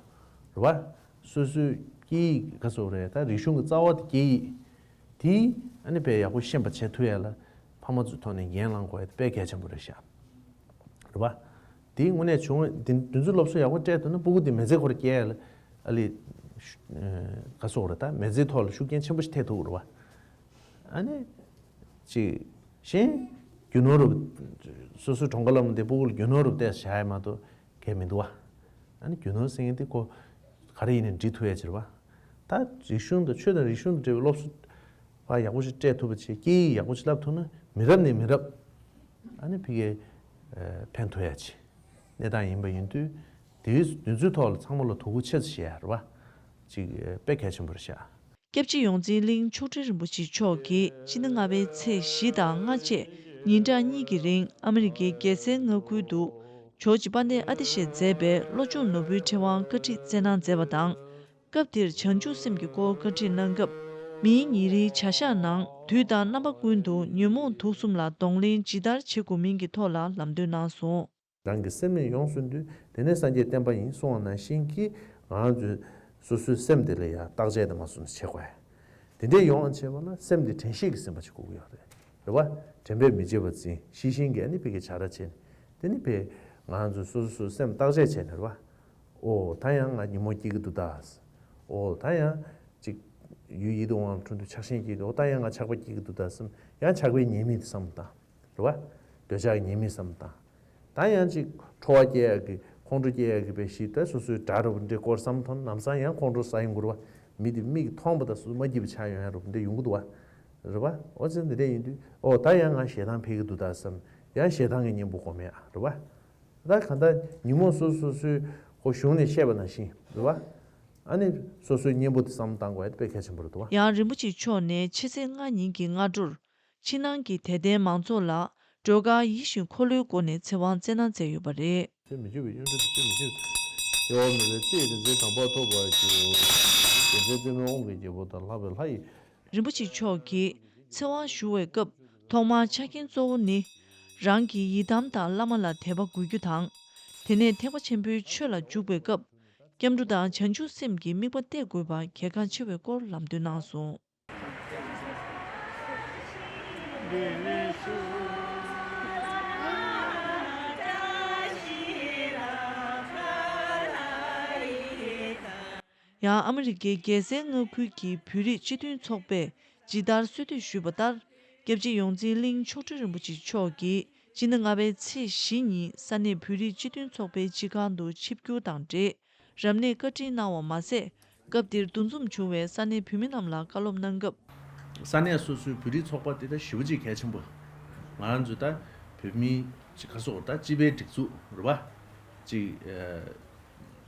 རེད་བ། སོ་སོའི་སྐད་ཡིག་ག་ཚོད་རེད། ད་རིག་གཞུང་གི་རྩ་བ་དེ་སྐད་ཡིག་དེ་ཨ་ནི་དཔེ་ཡག་པོ་ཤེས་པ་བྱེད་ཐུབ་ཡ་ལ་ཕ་མ་ཚོའི་ཐོག་ནས་འགན་བླང་དགོས་ཡ་དེ་དཔེ་གལ་ཆེན་པོ་རེད་ཤག་རེད་བ། དེའི་དངོས་གནས་བྱུང་བ་དེ་དེ་ཚོའི་སློབ་གསོ་ཡག་པོ་སྤྲད་ཐུབ་ན་སྤུ་གུ་དེ་མི་ཚེ་ཁོ་རང་སྐྱེལ་ཡ་ལ་ཨ་ལི་ག་ཚོད་རེད། ད་མི་ཚེའི་ཐོག་ལ་ཤུགས་རྐྱེན་ཆེན་པོ་ཞིག་ཐེབས་ཐུབ་རེད་བ། ཨ་ནི། ཅིག་གཞན། རྒྱུ་ནོར་རུ། སོ་སོའི་གྲོངས་ཁ་སློབ་མ་དེ་སྤུ་གུ་ལ་རྒྱུ་ནོར་རུ་བལྟས་བཞག་ཡ་མ་གཏོགས་གལ་མི་འདུག་བ། ཨ་ནི་རྒྱུ་ནོར་ཟེར་མཁན་དེ་ཁོ་ག་རེ་ཡིན་ནའི་འབྲི་ཐུབ་ཡ་ཅིག་རེད་བ། ད་རིག་གཞུང་དང་ཆོས་དང་རིག་གཞུང་དང་འབྲེལ་བའི་སློབ་གསོ་བ་ཡག་པོ་ཞིག་སྤྲད་ཐུབ་པ་བྱས། སྐད་ཡིག་ཡག་པོ་ཞིག་བསླབ་ཐུབ་ན་མི་རབས་ནས་མི་རབས་ཨ་ནི་ཕ་གིར་ཕན་ཐོགས་ཡ་ཅིག་གནས་སྟངས་ཡིན་པ་ཡིན་དུས། དེའི་དོན་ཚུལ་ཐོག་ལ་ཚང་མ་ལ་དོ་ཁུར་ཆེ་ཙམ་བཞེས་ཡ་རེད་བ། ཅིག་དཔེ་གལ་ཆེན་པོ་རེད་ཤག་སྐྱབས་རྗེ་ཡོངས་འཛིན་གླིང་མཆོག་སྤྲུལ་རིན་པོ་ཆེ་མཆོག་གིས་སྤྱི་ཟླ་ལྔ་པའི་ཚེས་བཞི་དང་ལྔ་བཅས་ཉིན་གྲངས་གཉིས་ཀྱི་རིང་ཨ་མི་རི་ཀའི་རྒྱལ་སའི་མངའ་ཁུལ་དུ་ཇོརྗ་དཔལ་ལྡན་ཨ་ཏི་ཤས་མཛད་པའི་བློ་སྦྱོང་ནོར་བུའི་ཕྲེང་བ་བཀའ་ཁྲིད་སྩལ་གནང་མཛད་པ་དང་། སྐབས་དེར་བྱང་ཆུབ་སེམས་ཀྱི་སྐོར་བཀའ་ཁྲིད་གནང་སྐབས། མིའི་ཉིན་རེའི་བྱ་གཞག་ནང་དུས་དང་རྣམ་པ་ཀུན་ཏུ་ཉོན་མོངས་དུག་གསུམ་ལ་གདོང་ལེན་ཇི་ལྟར་བྱེད་དགོས་མིན་གྱི་ཐོག་ལ་ལམ་སྟོན་གནང་སོང་། རང་གི་སེམས་ནི་ཡོངས་སུ་འདུལ། དེ་ནི་སངས་རྒྱས་བསྟན་པ་ཡིན། གསུངས་པ་ནང་བཞིན་གྱིས་ང་རང་ཚོས་སོ་སོའི་སེམས་དེ་ལ་ཡང་བརྟག་དཔྱད་དེ་མ་སོང་ན་བྱེད་དགོས། དེ་འདྲས་ཡོང་བ་བྱས་པ་ལ་སེམས་དེ་དྲན་ཤེས་ཀྱི་སེམས་པ་ཅིག་དགོས་ཀྱི་ཡོད་རེད། རེད་བ། དྲན་པས་མི་བརྗེད་པར་འཛིན། ཤེས་བཞིན་གྱིས་ཨ་ནི་ཕ་གིར་བྱ་ར་བྱས་ནས། དེ་ནི་ཕ་གིར་ང་རང་ཚོས་སོ་སོ་སོའི་སེམས་བརྟག་དཔྱད་བྱས་ནས་རེད་བ། ཨོ་ད་ཡང་ང་ཉོན་མོངས་སྐྱེ་གི་འདུག་ད། ཨོ་ད་ཡང་ཅིག་ཡུལ་ཡིད་དུ་འོང་བ་འཕྲོ་འདུ་ཆགས་ཞེན་སྐྱེ་གི་འདུག་ཨོ་ད་ཡང་ང་ཆགས་པ་སྐྱེ་གི་འདུག་ད་བསམ། ཡང་ཆགས་པའི་ཉེས་དམིགས་དེ་བསམ་བཏང་། རེད་བ། འདོད་ཆགས་ཀྱི་ཉེས་དམིགས་བསམ་བཏང་། ད་ཡང་ཅིག་ཁྲོ་བ་སྐྱེ་ཡག་གི་ཁོང་ཁྲོ་སྐྱེ་ཡག་གི་དཔེ་ཞིག་ད་སོ་སོའི་དགྲ་རུ་འདྲེ་སྐོར་བསམ་ཐོན་ལམ་སང་ཡང་ཁོང་ཁྲོ་ཟ་ཡོང་གི་རེད་བ། མི་དེ་མིག་མཐོང་བ་དང་སོ་སོ་མ་སྐྱིད་པ་ཆགས་ཡོང་ཡག་རུ་འདྲེ་ཡོང་གི་འདུག་བ། རེད་བ། ཨོ་ཙི་འདི་འདྲ་ཡིན་དུས་ཨོ་ད་ཡང་ང་ཞེ་སྡང་འཕེལ་གི་འདུག་ད་བསམ། ཡང་ཞེ་སྡང་གི་གཉེན་པོ་སྒོམ་ཡག་རེད་བ། ད་གང་ལྟར་ཉོན་མོངས་སོ་སོ་སོའི་ཁོ་གཞུང་ནས་བཤད་པ་ནང་བཞིན་རེད་བ། ཨ་ནི་སོ་སོའི་གཉེན་པོ་དེ་བསམ་བློ་བཏང་དགོས་ཡ་དེ་དཔེ་གལ་ཆེན་པོ་རེད་འདུག་བ། ཡང་རིན་པོ་ཆེ་མཆོག་ནས་ཕྱི་ཚེས་ལྔ་ཉིན་གྱི་སྔ་དྲོར་ཕྱི་ནང་གི་དད་ལྡན་མང་ཚོགས་ལ་སྒྲོལ་དཀར་ཡིད་བཞིན་འཁོར་ལོའི་སྒོ་ནས་ཚེ་དབང་བསྩལ་གནང་མཛད་ཡོད་པ་རེད། ཚེ་མི་འཆོར་བའི་གཡུང་དྲུང་དུ་སྐྱེ་མི་འཆོར། སྐྱེ་བ་མེད་པའི་ཚེ་ཡི་རིག་འཛིན་དམ་པ་ཐོབ་པར་ཤོག། རྒྱལ་སྲས་བཙུན་མོའི་དབང་གི་རྒྱལ་པོ་དང་ལྷག་པའི་ལྷ་ཡི། རིན་པོ་ཆེ་མཆོག་གིས་ཚེ་དབང་ཞུ་བའི་སྐབས་ཐོག་མར་ཆ་རྐྱེན་གཙོ་བོ་ནི། རང་གི་ཡི་དམ་དང་བླ་མ་ལ་དད་པ་དགོས་རྒྱུ་དང་། དེ་ནས་ཐེག་པ་ཆེན་པོའི་ཆོས་ལ་འཇུག་པའི་སྐབས། སྐྱབས་འགྲོ་དང་བྱང་ཆུབ་སེམས་ཀྱི་དམིགས་པ་གཏད་དགོས་པ་གལ་འགངས་ཆེ་བའི་སྐོར་ལམ་སྟོན་གནང་སོང་། ཡང་ཨ་མི་རི་ཀའི་རྒྱལ་སའི་མངའ་ཁུལ་གྱི་བོད་རིགས་སྤྱི་མཐུན་ཚོགས་པས་ཇི་ལྟར་གསོལ་འདེབས་ཞུས་པ་ལྟར། སྐྱབས་རྗེ་ཡོངས་འཛིན་གླིང་མཆོག་སྤྲུལ་རིན་པོ་ཆེ་མཆོག་གིས་སྤྱི་ཟླ་ལྔ་པའི་ཚེས་བཞི་ཉིན་ས་གནས་བོད་རིགས་སྤྱི་མཐུན་ཚོགས་པའི་སྤྱི་ཁང་དུ་ཆིབས་བསྒྱུར་དང་འབྲེལ། རབ་གནས་བཀའ་དྲིན་གནང་བ་མ་ཟད། སྐབས་དེར་འདུ་འཛོམས་བྱུང་བའི་ས་གནས་བོད་མི་རྣམས་ལ་བཀའ་སློབ་གནང་སྐབས། ས་གནས་སོ་སོའི་བོད་རིགས་ཚོགས་པ་དེ་ད་ཞེ་པོ་ཅིག་གལ་ཆེན་པོ། ང་རང་ཚོ་ད་བོད་མི་ཅིག་ག་སོགས་ད་སྤྱི་པའི་སྒྲིག་འཛུགས་རེད་བ། ཅིག་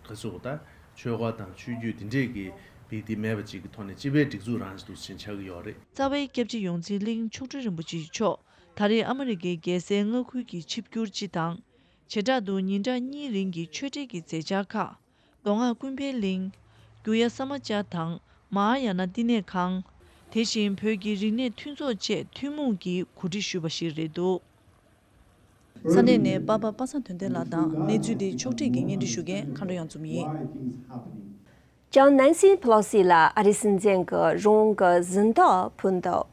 ག་སོགས་ད་ཆོལ་ཁ་དང་ཆོས་བརྒྱུད་དེ་འདྲས་ཀྱི་བི་དེ་མེད་པ་ཅིག་གི་ཐོག་ནས་སྤྱི་པའི་སྒྲིག་འཛུགས་རང་ཅིག་ཏུ་ཕྱིན་ཆགས་ཀྱི་ཡོད་རེད། རྩ་བའི་སྐྱབས་རྗེ་ཡོངས་འཛིན་གླིང་མཆོག་སྤྲུལ་རིན་པོ་ཆེ་མཆོག་ད་རེས་ཨ་མི་རི་ཀའི་རྒྱལ་སའི་མངའ་ཁུལ་གྱི་ཆིབས་བསྒྱུར་སྤྱི་དང་། བྱེ་བྲག་ཏུ་ཉིན་གྲངས་གཉིས་རིང་གི་ཆོས་འབྲེལ་གྱི་མཛད་འཆར་ཁག་མདོ་སྔགས་ཀུན་ཕན་གླིང་། གུ་ཡ་ས་མ་ཅཱ་དང་མ་ཧཱ་ཡ་ན་བསྟི་གནས་ཁང་། དེ་བཞིན་བོད་ཀྱི་རིག་གནས་མཐུན་ཚོགས་བཅས་ཐུན་མོང་གིས་གོ་སྒྲིག་ཞུས་པ་ཞིག་རེད་འདུག་ས་གནས་ནས་པ་པ་པ་སངས་དོན་ལྡན་ལགས་དང་གནས་ཚུལ་འདི་ཕྱོགས་སྒྲིག་གིས་སྙན་སྒྲོན་ཞུ་མཁན་མཁའ་འགྲོ་གཡང་འཛོམས་ཡིན། ལྕམ་ནན་སི་ཕེ་ལོ་སི་ལ་ཨ་རིའི་སྲིད་འཛིན་གྱི་རང་དབང་གི་གཟེངས་རྟགས་ཕུལ་འདུག་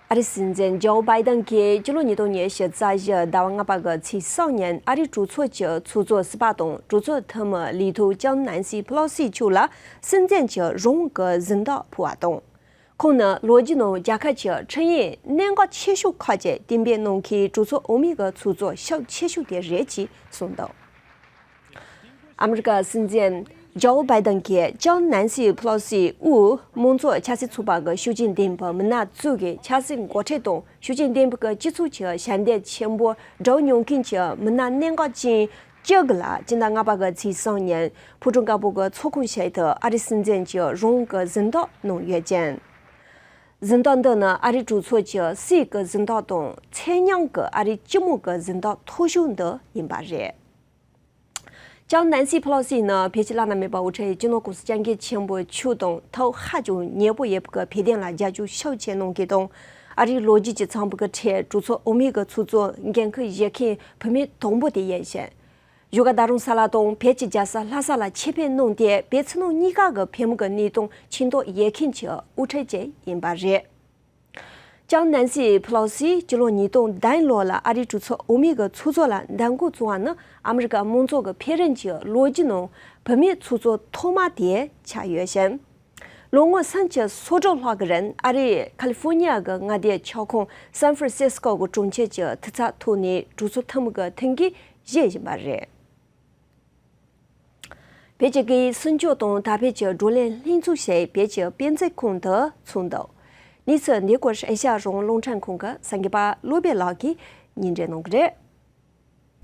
ཨ་རིའི་སྲིད་འཛིན་ཇོ་བྷའི་ཏན་གྱིས་སྤྱི་ལོ་ཉིས་སྟོང་ཉི་ཤུ་རྩ་བཞི་ཟླ་བ་ལྔ་པ་གི་ཚེས་གསུམ་ཉིན་ཨ་རིའི་གྲོས་ཚོགས་ཀྱི་ཚོགས་གཙོ་ཟུར་པ་དང་གྲོས་ཚོགས་འཐུས་མི་ལས་ཐོག་ལྕམ་ནན་སི་ཕེ་ལོ་སི་མཆོག་ལ་སྲིད་འཛིན་གྱི་རང་དབང་གི་གཟེངས་རྟགས་ཕུལ་བ་དང་། ཁོང་ནི་ལོ་རྒྱུས་ནང་རྒྱལ་ཁབ་ཀྱི་ཁྲིམས་ཡིག་གནད་འགག་ཆེ་ཤོས་ཁག་ཅིག་གཏན་འབེབས་གནང་མཁན་གྲོས་ཚོགས་འོས་མི་གི་ཚོགས་གཙོ་ཤུགས་ཆེ་ཤོས་དེ་རེད་ཅེས་གསུངས་འདུག་ཨ་མི་རི་ཀ་སྲིད་འཛིན་ ཇོ་བྷའི་ཏན་གྱིས་ལྕམ་ནན་སི་ཕེ་ལོ་སི་དབུས་དམངས་གཙོ་ཆབ་སྲིད་ཚོགས་པ་གི་ཤུགས་རྐྱེན་ལྡན་པའི་མི་སྣ་ཚོ་གི་ཆབ་སྲིད་འགོ་ཁྲིད་དང་ཤུགས་རྐྱེན་ལྡན་པའི་སྤྱི་ཚོགས་ཀྱི་ཞབས་འདེགས་ཆེན་པོ་སྒྲུབ་མྱོང་མཁན་གྱི་མི་སྣ་གནད་འགག་ཅན་བཅུ་དགུ་ལ་སྤྱི་ཟླ་ལྔ་པ་གི་ཚེས་གསུམ་ཉིན་ཕོ་བྲང་དཀར་པོ་གི་ཚོགས་ཁང་ཞིག་ཏུ་ཨ་རིའི་སྲིད་འཛིན་གྱི་རང་གི་གཟེངས་རྟགས་གནང་ཡོད་ཅིང་། གཟེངས་རྟགས་འདི་ནི་ཨ་རིའི་གྲོས་ཚོགས་ཀྱི་སྲིད་ཀྱི་གཟེངས་རྟགས་དང་ཚེ་རིང་གི་ཨ་རིའི་སྤྱི་དམངས་ཀྱི་གཟེངས་རྟགས་མཐོ་ཤོས་འདི་ཡིན་པ་རེད། ལྕམ་ནན་སི་ཕེ་ལོ་སི་ནི་ཕལ་ཆེར་བླ་ན་མེད་པ་འུ་ཕྲའི་སྤྱི་ནོར་༸གོང་ས་༸སྐྱབས་མགོན་ཆེན་པོ་མཆོག་དང་ཐུགས་ཧ་ཅང་ཉེ་པོ་ཡོད་པའི་འཕེལ་དོན་ལ་རྒྱབ་སྐྱོར་ཤུགས་ཆེ་གནང་མཁན་དང་། ཨ་རིའི་ལོ་རྒྱུས་ཀྱི་མཚམས་པའི་ཁྲོད་གྲོས་ཚོགས་འོས་མིའི་ཚོགས་གཙོ་འགན་འཁུར་བཞེས་མཁན་བུད་མེད་དང་པོ་དེ་ཡིན་ཞིང་། བཞུགས་སྒར་རྡ་རམ་ས་ལ་དང་བོད་ཀྱི་རྒྱལ་ས་ལྷ་ས་ལ་ཆེད་ཕེབས་གནང་སྟེ་བོད་ཕྱི་ནང་གཉིས་ཀ་གི་བོད་མི་གི་གནས་སྟངས་ཆེ་མཐོང་ཡོད་མཁན་གྱི་དབུ་ཁྲིད་ཅིག་ཡིན་པ་རེད། ལྕམ་ནན་སི་ཕེ་ལོ་སི་སྤྱི་ལོ་ཉིས་སྟོང་བདུན་ལོ་ལ་ཨ་རིའི་གྲོས་ཚོགས་འོས་མིའི་ཚོགས་གཙོ་ལ་འདེམས་བསྐོ་བྱུང་བ་ནི་ཨ་མི་རི་ཀ་དམངས་གཙོ་གི་འཕེལ་རིམ་གྱི་ལོ་རྒྱུས་ནང་བུད་མེད་ཚོགས་གཙོ་ཐོག་མ་དེ་ཆགས་ཡོད་ཞིང་། ལོ་ངོ་སུམ་ཅུ་སོ་དྲུག་ལྷག་གི་རིང་ཨ་རིའི་ཁ་ལི་ཧྥོ་ནི་ཡ་གི་མངའ་སྡེའི་ཁྱབ་ཁོངས་སན་ཧྥ་རན་སིས་ཀོ་གི་གྲོང་ཁྱེར་གྱི་དུས་ཚོད་ཐོག་ནས་གྲོས་ཚོགས་འཐུས་མི་གི་ཐུགས་འགན་བཞེས་བཞིན་པ་རེད། བོད་ཀྱི་སྐད་ཡིག་སྲུང་སྐྱོབ་དང་དར་སྤེལ་གྱི་བགྲོ་གླེང་ལྷན་ཚོགས་ཤིག་བོད་ཀྱི་དཔེ་མཛོད་ཁང་དུ་ཚོགས་འདུག་གནས་ཚུལ་འདི་སྐོར་ཨེ་ཤ་ཡ་རང་དབང་རླུང་འཕྲིན་ཁང་གི་གསར་འགོད་པ་བློ་བྷེ་ལགས་ཀྱིས་སྙན་སྒྲོན་གནང་གི་རེད།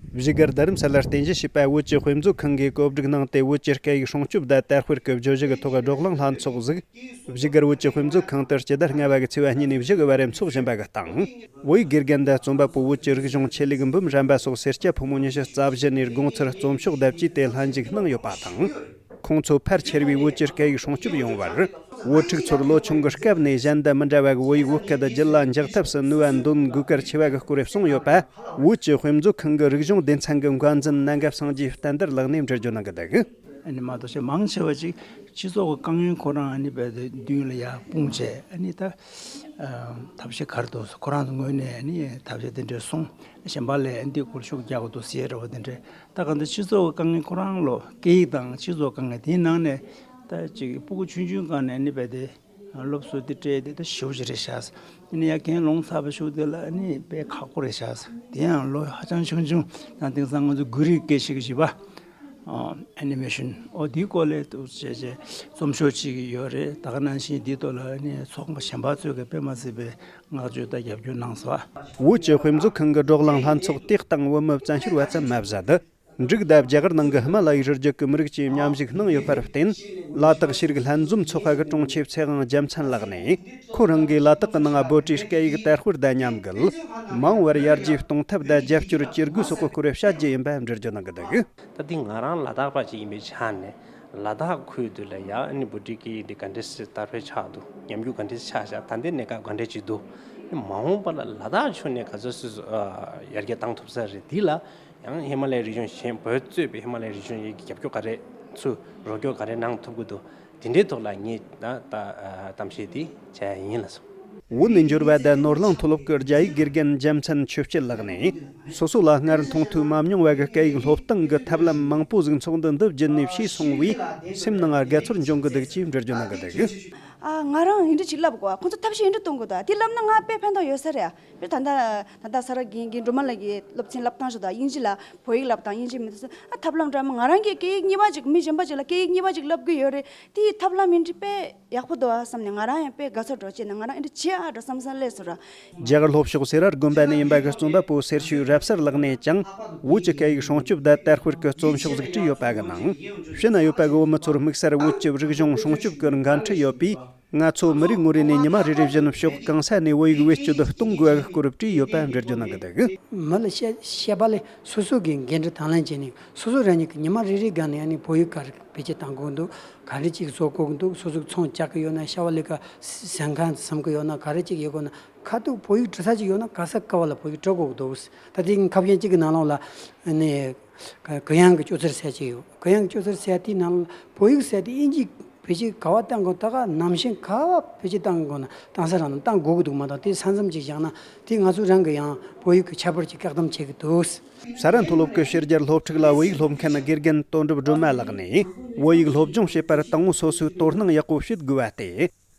བཞུགས་སྒར་རྡ་རམ་ས་ལར་རྟེན་གཞི་བྱས་པའི་བོད་ཀྱི་དཔེ་མཛོད་ཁང་གིས་བཀོད་སྒྲིག་གནང་སྟེ། བོད་ཀྱི་སྐད་ཡིག་སྲུང་སྐྱོབ་དང་དར་སྤེལ་གྱི་བརྗོད་གཞི་གི་ཐོག་བགྲོ་གླེང་ལྷན་ཚོགས་ཤིག་བཞུགས་སྒར་བོད་ཀྱི་དཔེ་མཛོད་ཁང་དུ་སྤྱི་ཟླ་ལྔ་པ་གི་ཚེས་པ་གཉིས་ནས་བཞི་གི་བར་འཚོགས་བཞིན་པ་གི་སྟེང་། བོད་ཡིག་དགེ་རྒན་དང་རྩོམ་པ་པོ། བོད་ཀྱི་རིག་གཞུང་ཆེད་ལས་འབུམ་རམས་པ་སོགས་སེར་སྐྱ་ཕོ་མོ་ཉི་ཤུ་རྩ་བཞི་ནས་དགོང་ཚུལ་རྩོམ་ཤོག་བརྡབ་ཀྱིས་དེ་ལྷན་ཞུགས་གནང་ཡོད་པ་དང་། ཁོང་ཚོ་ཕལ་ཆེ་བས་བོད་ཀྱི་སྐད་ཡིག་སྲུང་སྐྱོབ་ཡོང་བར། བོད་ཕྲུག་ཚོར་ལོ་ཆུང་གི་སྐབས་ནས་གཞན་དང་མི་འདྲ་བ་གི་བོད་ཡིག་བོད་སྐད་དུ་རྒྱུད་ལ་འཇགས་ཐབས་སུ་ནུས་པ་འདོན་དགོས་གལ་ཆེ་བ་གི་སྐོར་གསུངས་ཡོད་པ། བོད་ཀྱི་དཔེ་མཛོད་ཁང་གི་རིག་གཞུང་སྡེ་ཚན་གྱི་འགན་འཛིན་གནད་འགག་སངས་རྒྱས་བསྟན་དར་ལགས་ནས་འགྲེལ་བརྗོད་གནང་གི་འདུག་ཨ་ནི་མ་གཏོགས་ཞེ་མང་ཆེ་བ་ཅིག་སྤྱི་ཚོགས་ཀྱི་དཀའ་ངལ་ཁོ་རང་ཨ་ནི་རྦད་དེ་མདུན་ལ་ཡར་སྤུངས་བྱས། ཨ་ནི་ད་ཨ་ཐབས་ཤེས་ག་རེ་འདུག་ཁོ་རང་ཚོ་ངོས་ནས་ཨ་ནི་ཐབས་ཤེས་དེ་འདྲ་གསུངས། གཞན་པ་ལས་ཨ་འདི་སྐོར་ཤུགས་རྒྱག་དགོས་འདུག་ཟེར་རེ་བ་དེ་འདྲ། ད་ག་འདི་སྤྱི་ཚོགས་ཀྱི་དཀའ་ངལ་ཁོ་རང་ལོ། སྐད་ཡིག་དང་སྤྱི་ཚོགས་དཀའ་ངལ་དེའི་ནང་ནས་ད་ཅིག་སྤུ་གུ་ཆུང་ཆུང་སྒང་ནས་ཨ་ནི་རྦད་དེ་སློབ་གསོ་དེ་སྤྲད་དེ་ད་ཞེ་པོ་ཅིག་རེད་ཤག་ཨ་ནི་ཡར་རྒན་ལོན་ཚར་བའི་ཤུགས་དེ་ལ་ཨ་ནི་དཔེ་ཁག་པོ་རེད་ཤག་དེ་ཡང་ལོ་ཧ་ཅང་ཆུང་ཆུང་དང་། དེང་སང་ང་ཚོ་གུ་རུའི་སྐད་ཤེས་ཀྱི་བྱིས་པ། ཨ་ཨེ་ནི་མེ་ཤོན། ཨོ་དེའི་སྐོར་ལས་འདུག་བྱས་བྱས་རྩོམ་ཤོག་ཅིག་ཡོད་རེད། ད་ག་ནང་བཞིན་དེའི་ཐོག་ལ་ཨ་ནི་ཚོགས་པ་གཞན་པ་ཚོས་ཀྱི་དཔེ་མ་སྲིད་པའི་བསྔགས་བརྗོད་དང་རྒྱབ་སྐྱོར་གནང་སོང་། བོད་ཀྱི་དཔེ་མཛོད་ཁང་གི་བགྲོ་གླེང་ལྷན་ཚོགས་དེ་སྟེང་བོད་མི་བཙན་བྱོལ་བ་ཙམ་མ་ཟད། འབྲུག་དང་རྒྱ་གར་ནང་གི་ཧི་མ་ལ་ཡའི་རི་རྒྱུད་ཀྱི་མི་རིགས་ཀྱིས་མཉམ་ཞུགས་གནང་ཡོད་པར་བརྟེན། ལ་དྭགས་ཤེས་རིག་ལྷན་འཛོམས་ཚོགས་པ་གི་དྲུང་ཆེ་ཚེ་དབང་རྒྱལ་མཚན་ལགས་ནས། ཁོ་རང་གིས་ལ་དྭགས་ཀྱི་ནང་བོད་རིགས་སྐད་ཡིག་དར་སྤེལ་དང་མཉམ་འགུལ། མ་འོངས་པར་ཡར་རྒྱས་གཏོང་ཐབས་དང་རྒྱབ་སྐྱོར་བྱེད་དགོས་སོགས་ཀྱི་སྐོར་བཤད་རྒྱུ་ཡིན་པ་འགྲེལ་བརྗོད་གནང་གི་འདུག་ད་དེ་ང་རང་ལ་དྭགས་པ་ཅིག་ཡིན་པའི་ཆ་ནས། ལ་དྭགས་ཁུལ་དུ་ལ་ཡ་ཨ་ནི་བོད་རིགས་སྐད་ཡིག་འདི་ག་འདྲས་སེ་དར་སྤེལ་ཆགས་འདུག་ཉམས་རྒུད་ག་འདྲས་ཆགས་ཤག་ད་ལྟའི་གནས་སྐབས་ག་འདྲས་ཅིག་འདུག་མ་འོངས་པ་ལ་ལ་དྭགས་ཕྱོགས་ནས་ག་ཚོད་སོ་སོ་ཡར་རྒྱས་བཏང་ཐུབ་ས་རེད། འདི་ལ་ཡང་ཧི་མ་ལ་ཡའི་རི་གཞུང་གཞན། བོད་གཙོས་པའི་ཧི་མ་ལ་ཡའི་རི་གཞུང་ཡིན་གྱི་རྒྱབ་སྐྱོར་ག་རེ་ཚུར་རོགས་སྐྱོར་ག་རེ་གནང་ཐུབ་ཀྱི་འདུག་དེ་འདྲའི་ཐོག་ལ་ངས་ད་ལྟ་གཏམ་བཤད་འདི་བྱས་ཡིན་ལགས་སོ། བོད་ནས་འབྱོར་བ་དང་ནོར་གླིང་མཐོ་སློབ་ཀྱི་རྒྱ་ཡིག་དགེ་རྒན་རྒྱལ་མཚན་ཆོས་སྐྱིད་ལགས་ནས། སོ་སོ་ལ་སྔར་མཐོང་ཐོས་མ་མྱོང་བ་གི་སྐད་ཡིག་སློབ་སྟངས་ཀྱི་ཐབས་ལམ་མང་པོ་ཟིག་ཚོགས་འདུ་འདི་བརྒྱུད་ནས་ཤེས་སོང་བས་སེམས་ནང་དགའ་ཚོར་འབྱུང་གི་འདུག་ཅེས་འགྲེལ་བརྗོད་གནང་གི་འདུག་ཨ། ང་རང་ཡིན་འདྲི་ཅིག་ལབ་དགོས། ཁོང་ཚོ་ཐབས་ཤེས་ཡིན་འདྲི་གཏོང་དགོས་ད། དེ་ལབ་ན་ང་དཔེ་ཕན་ཐོགས་ཡོད་ས་རེད། དཔེ་ད་ལྟ་ད་ལྟ་ས་ར་རྒན་རྒན་སྒྲོལ་མ་ལགས་ཀྱིས་སློབ་ཚན་བསླབ་སྟངས་ཤོག་དང་། དབྱིན་ཇི་ལ་བོད་ཡིག་བསླབ་སྟངས། དབྱིན་ཇི་མི་འདུག་ཟེར། ཨ། ཐབས་ལམ་འདྲ་མོ་ང་རང་གིས་སྐད་ཡིག་གཉིས་པ་ཅིག་མི་གཞན་པ་ཅིག་ལ་སྐད་ཡིག་གཉིས་པ་ཅིག་བསླབ་གི་ཡོད་རེད། དེ་ཡི་ཐབས་ལམ་ཡིན་འདྲི་དཔེ་ཡག་པོ་འདུག་ཨ་བསམ་ནས་ང་རང་ཡང་དཔེ་དགའ་ཚོར་འགྲོ་བྱས་ནས་ང་རང་ཨེ་འདྲི་བྱེད་ཨ་འགྲོ་བསམ་བསམ་སླེབས་སོང་ར། རྒྱ་གར་ལྷོ་ཕྱོགས་སེ་ར་དགོན་པ་ནས་ཡིན་པ་གི་རྩོམ་པ་པོ་སེར་ཤུལ་རབ་གསལ་ལགས་ནས་ཀྱང་བོད་ཀྱི་སྐད་ཡིག་སྲུང་སྐྱོབ་དང་དར་སྤེལ་གྱི་རྩོམ་ཤོག་ཟིག་བྲིས་ཡོད་པ་གི་ནང་། ཕྱི་ན་ཡོད་པ་གི་བོད་མི་ཚོར་དམིགས་བསལ་བོད་ཀྱི་རིག་གཞུང་སྲུང་སྐྱོབ་ཀྱི་འགན་འཁྲི་ཡོད་པས། ང་ཚོ་མི་རེ་ངོ་རེ་ནས་ཉི་མ་རེ་རེ་བཞིན་ཕྱོགས་གང་ས་ནས་བོད་ཡིག་བེད་སྤྱོད་གཏོང་དགོས་པ་གི་སྐོར་བྲིས་ཡོད་པ་འགྲེལ་བརྗོད་གནང་གི་འདུག་མི་ལ་བཤད་བཤད་པ་ལས་སོ་སོ་གི་འགན་འཁྲི་དང་ལེན་བྱས་ནས། སོ་སོ་རང་ཉིད་ཀྱི་ཉི་མ་རེ་རེ་སྒང་ནས་ཨ་ནི་བོད་ཡིག་ག་རེ་བེད་སྤྱོད་གཏང་དགོས་འདུག་ག་འདྲ་ཅིག་བཟོ་དགོས་འདུག་སོ་སོ་ཚོང་རྒྱག་གི་ཡོད་ན། ཤ་བ་ལི་ཀ་ཟ་མཁན་ཟ་གི་ཡོད་ན། ག་རེ་ཅིག་ཡོད་དགོས་ན། ཁ་ཐུག་བོད་ཡིག་འབྲི་ས་ཅིག་ཡོད་ན་ག་ས་ག་བ་ལ་བོད་ཡིག་འབྲི་དགོས་འདུག་ད་དེ་ཁ་རྒྱན་གཅིག་གི་ནང་ལོགས་ལ་ཨ་ནི་གུ་ཡངས་ཀྱི་སྤྱོད་ཚུལ་ཟེར་ཅིག་ཡོད། གུ་ཡངས་ཀྱི་སྤྱོད་ཚུལ་ཟེར་དེའི་ནང་ལ་བོད་ཡིག་ཟེར་དེ་དབྱིན་ཇི་བེད་སྤྱོད་ག་བ་གཏང་དགོས། ད་ག་ནང་བཞིན་ག་བ་བེད་སྤྱོད་གཏང་དགོས་ན་གཏང་ས་རང་དང་གཏང་དགོས་ཀྱི་འདུག་མ་གཏོགས་དེ་ས་མཚམས་ཅིག་བཞག་ན་དེ་ང་ཚོ་རང་གི་ཡང་བོད་ཡིག་གི་ཁྱད་པར་ཅིག་བཀག་སྡོམ་བྱེད་ཀྱི་འདུག་ས་རཱ་མཐོ་སློབ་ཀྱི་ཕྱི་རྒྱལ་སློབ་ཕྲུག་ལ་བོད་ཡིག་སློབ་མཁན་དགེ་རྒན་དོན་གྲུབ་སྒྲོལ་མ་ལགས་ནས། བོད་ཡིག་སློབ་སྦྱོང་བྱེད་པར་དང་པོ་སོ་སོའི་དོ་སྣང་ཡག་པོ་བྱེད་དགོས་པ་སྟེ།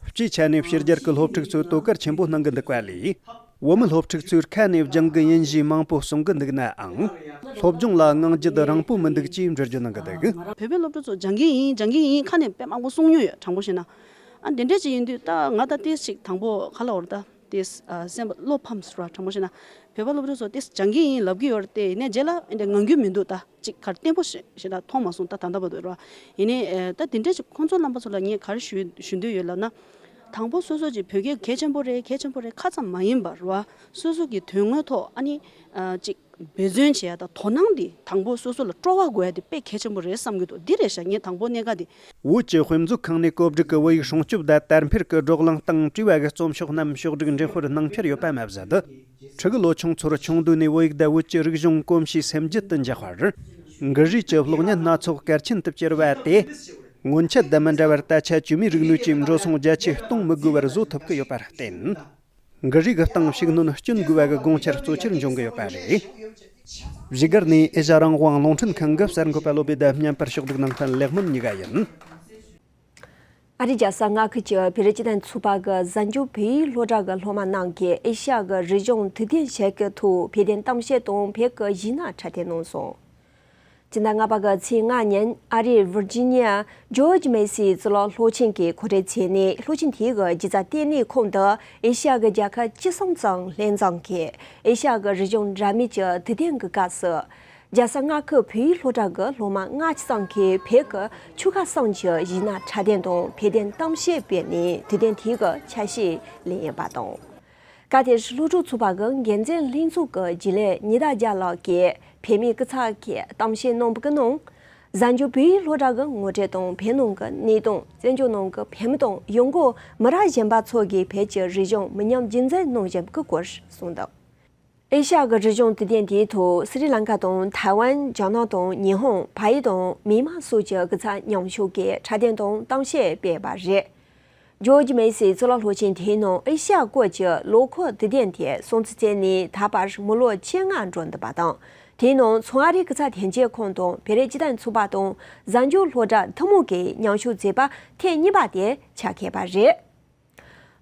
སྤྱིའི་ཆ་ནས་ཕྱི་རྒྱལ་གྱི་སློབ་ཕྲུག་ཚོས་དོ་ཁུར་ཆེན་པོ་གནང་གི་འདུག་པ་ལས། བོད་མི་སློབ་ཕྲུག་ཚོས་ཁ་ནས་སྦྱང་གི་ཡིན་ཞེས་མང་པོ་གསུང་གི་འདུག་ནའང་། སློབ་སྦྱོང་ལ་རྔང་རྒྱུ་དེ་རིང་པོ་མི་འདུག་ཅེས་འགྲེལ་བརྗོད་གནང་གི་འདུག་བོད་པའི་སློབ་ཕྲུག་ཚོ་སྦྱང་གི་ཡིན། སྦྱང་གི་ཡིན། ཁ་ནས་དཔེ་མང་པོ་གསུང་མྱོང་ཡོད། དྲང་པོ་བཤད་ན། ཨ་འདི་འདྲ་ཅིག་ཡིན་དུས་ད་ང་ད་ཏིས་ཅིག་དང་པོ་ག་ལ་འོར་ད་ཏིས་སེམས་པ་བློ་ཕམ་སོང་ར། དྲང་པོ་བཤད་ན། བོད་པ་སློབ་ཕྲུག་ཚོ་ཏིས་སྦྱང་གི་ཡིན་ལབ་གི་ཡོད་རེད་དེ། ཡིན་ནའི་རྗེས་ལ་འདི་ངང་རྒྱུ་མི་འདུག་ད་ཅིག་གར་བརྟན་པོ་ཞེ་ཞེ་དྲག་མཐོང་མ་སོང་ད་ད་ལྟ་བར་དུ་ར། ཡིན་ནའི་ད་འདི་འདྲ་ཅིག་ཁོང་ཚོ་རྣམ་པ་ཚོ་ལ་ངས་ག་རེ་ཞུ་ཞུ་འདོད་ཡོད་ལབ་ན། དང་པོ་སོ་སོ་ཅིག་བོད་སྐད་གལ་ཆེན་པོ་རེད། གལ་ཆེན་པོ་རེད། ཁ་ཙམ་མ་ཡིན་པར་ར། སོ་སོ་གི་དོན་དངོས་ཐོག་ཨ་ནི་ཅིག་འབད་བརྩོན་བྱེད་ཡ་དང་དོ་སྣང་འདི་དང་པོ་སོ་སོ་ལ་སྤྲོ་བ་དགོས་ཡ་དེ་དཔེ་གལ་ཆེན་པོ་རེད་བསམ་གྱི་འདུག་འདི་རེད་ཤག་ངས་དང་པོ་གནད་འགག་འདི། བོད་ཀྱི་དཔེ་མཛོད་ཁང་ནས་གོ་སྒྲིག་གིས་བོད་ཡིག་སྲུང་སྐྱོབ་དང་དར་འཕེལ་གྱི་བགྲོ་གླེང་སྟེང་བྲིས་པ་གི་རྩོམ་ཤོག་རྣམས་ཕྱོགས་བསྒྲིགས་འགྲེམས་སྤེལ་གནང་འཆར་ཡོད་པ་མ་ཟད། ཕྲུ་གུ་ལོ་ཆུང་ཚོར་ཆུང་དུས་ནས་བོད་ཡིག་དང་བོད་ཀྱི་རིག་གཞུང་གོམས་གཤིས་སེམས་རྒྱུད་དུ་འཇགས་པར། འགུལ་རིས་ཀྱི་གློག་བརྙན་སྣ་ཚོགས་གལ་ཆེན་དུ་གྱུར་པ་དེ། སྔོན་ཆད་དང་མི་འདྲ་བར་ད་ཆ་བཅོས་མའི་རིག་ནུས་ཀྱིས་འགྲོ་སོང་རྒྱ་ཆེ་གཏོང་མི་དགོས་པར་བཟོ་ཐུབ་ཀྱི་ཡོད་པར་བརྟེན། འགུལ་རིས་ཀྱི་སྟེང་ཤུགས་སྣོན་སྐྱོན་དགོས་པ་གི་དགོངས་འཆར་གཙོ་ཆེར་འབྱུང་གི་ཡོད་པ་རེད། བཞུགས་སྒར་ནས་ཨེ་ཤ་རང་དབང་རླུང་འཕྲིན་ཁང་གི་གསར་འགོད་པ་བློ་བྷེ་དང་བརྙན་པར་ཕྱོགས་བསྒྲིགས་གནང་མཁན་ལེགས་སྨོན་གཉིས་ཀ་ཡིན། ཨ་རིའི་རྒྱལ་ས་མངའ་ཁུལ་གྱི་བོད་རིགས་སྤྱི་མཐུན་ཚོགས་པ་གི་གཟའ་མཇུག་བོད་ཡིག་སློབ་གྲྭ་གི་སློབ་མ་རྣམས་ཀྱིས་ཨེ་ཤ་ཡ་གི་རིག་གཞུང་དུས་དེབ་ཞིག་གི་ཐོག་དཔེ་དེབ་གཏམ་བཤད་དང་བོད་ཀྱི་གཞས་སྣ་འཁྲབ་སྟོན་གནང་སོང་། སྤྱི་ཟླ་ལྔ་པ་གི་ཚེས་ལྔ་ཉིན་ཨ་རིའི་ཝིར་ཇི་ནི་ཡ་ཇོརྗ་མེ་སི་གཙུག་ལག་སློབ་ཆེན་གྱི་གོ་སྒྲིག་བྱས་ནས། སློབ་ཆེན་དེ་གི་སྒྱུ་རྩལ་ལྟེ་གནས་ཁང་དུ་ཨེ་ཤ་ཡ་གི་རྒྱལ་ཁབ་བཅུ་གསུམ་ཙམ་ལྷན་འཛོམས་ཀྱིས་ཨེ་ཤ་ཡ་གི་རིག་གཞུང་འདྲ་མིན་གྱི་དུས་དེབ་ཀྱི་སྐབས་སུ། རྒྱལ་ས་མངའ་ཁུལ་བོད་ཡིག་སློབ་གྲྭ་གི་སློབ་མ་ལྔ་བཅུ་ཙམ་གྱིས་བོད་ཀྱི་ཆོལ་ཁ་གསུམ་གྱི་གཞས་སྣ་འཁྲབ་སྟོན་དང་དཔེ་དེབ་གཏམ་བཤད་སྤེལ་ནས་དུས་དེབ་དེ་གི་ཆ་ཤས་ལེན་ཡོད་པ་དང་། གལ་ཏེ་སློབ་ཕྲུག་ཚོགས་པ་གི་འགན་འཛིན་ལྷན་ཚོགས་ཀྱི་རྒྱུན་ལས་ཉི་ཟླ་རྒྱལ་ལགས་ཀྱིས་བོད་མིའི་སྐུ་ཚབ་ཀྱིས་གཏམ་བཤད་གནང་བའི་ནང་། གཟའ་མཇུག་བོད་ཡིག་སློབ་གྲྭ་གི་ངོ་སྤྲོད་དང་བོད་ནང་གི་གནས་སྟངས། བཙན་བྱོལ་ནང་གི་བོད་མི་དང་ཡང་སྒོས་མི་རབས་གཞོན་པ་ཚོ་གིས་བོད་ཀྱི་རིག་གཞུང་མི་ཉམས་རྒྱུན་འཛིན་གནང་བཞིན་པའི་སྐོར་གསུངས་འདུག་ཨེ་ཤ་ཡ་གི་རིག་གཞུང་དུས་དེབ་དེའི་ཐོག་སི་རི་ལང་ཀ་དང་ཐའེ་ཝན། རྒྱ་ནག་དང་ཉི་ཧོང་། ཕ་ཡུལ་དང་མེན་མར་སོགས་ཀྱི་སྐུ་ཚབ་མཉམ་ཞུགས་ཀྱིས་འཁྲབ་སྟོན་དང་གཏམ་བཤད་སྤེལ་བ་རེད། ཇོརྗ་མེ་སི་གཙུག་ལག་སློབ་ཆེན་དེའི་ནང་ཨེ་ཤ་ཡ་སྐོར་གྱི་ལོ་འཁོར་དུས་དེབ་དེ་སྲུང་བརྩི་བྱས་ནས་ད་བར་མི་ལོ་བཅོ་ལྔ་འགྲོ་འདུག་པ་དང་། དེའི་ནང་མཚོ་ཨ་རིའི་སྐུ་ཚབ་དོན་གཅོད་ཁང་དང་བོད་རིགས་སྤྱི་མཐུན་ཚོགས་པ་དང་གཟའ་མཇུག་སློབ་གྲྭ་ཐུན་མོང་གིས་མཉམ་ཞུགས་མཛད་པ་ཐེངས་གཉིས་པ་དེ་ཆགས་ཀྱི་ཡོད་པ་རེད།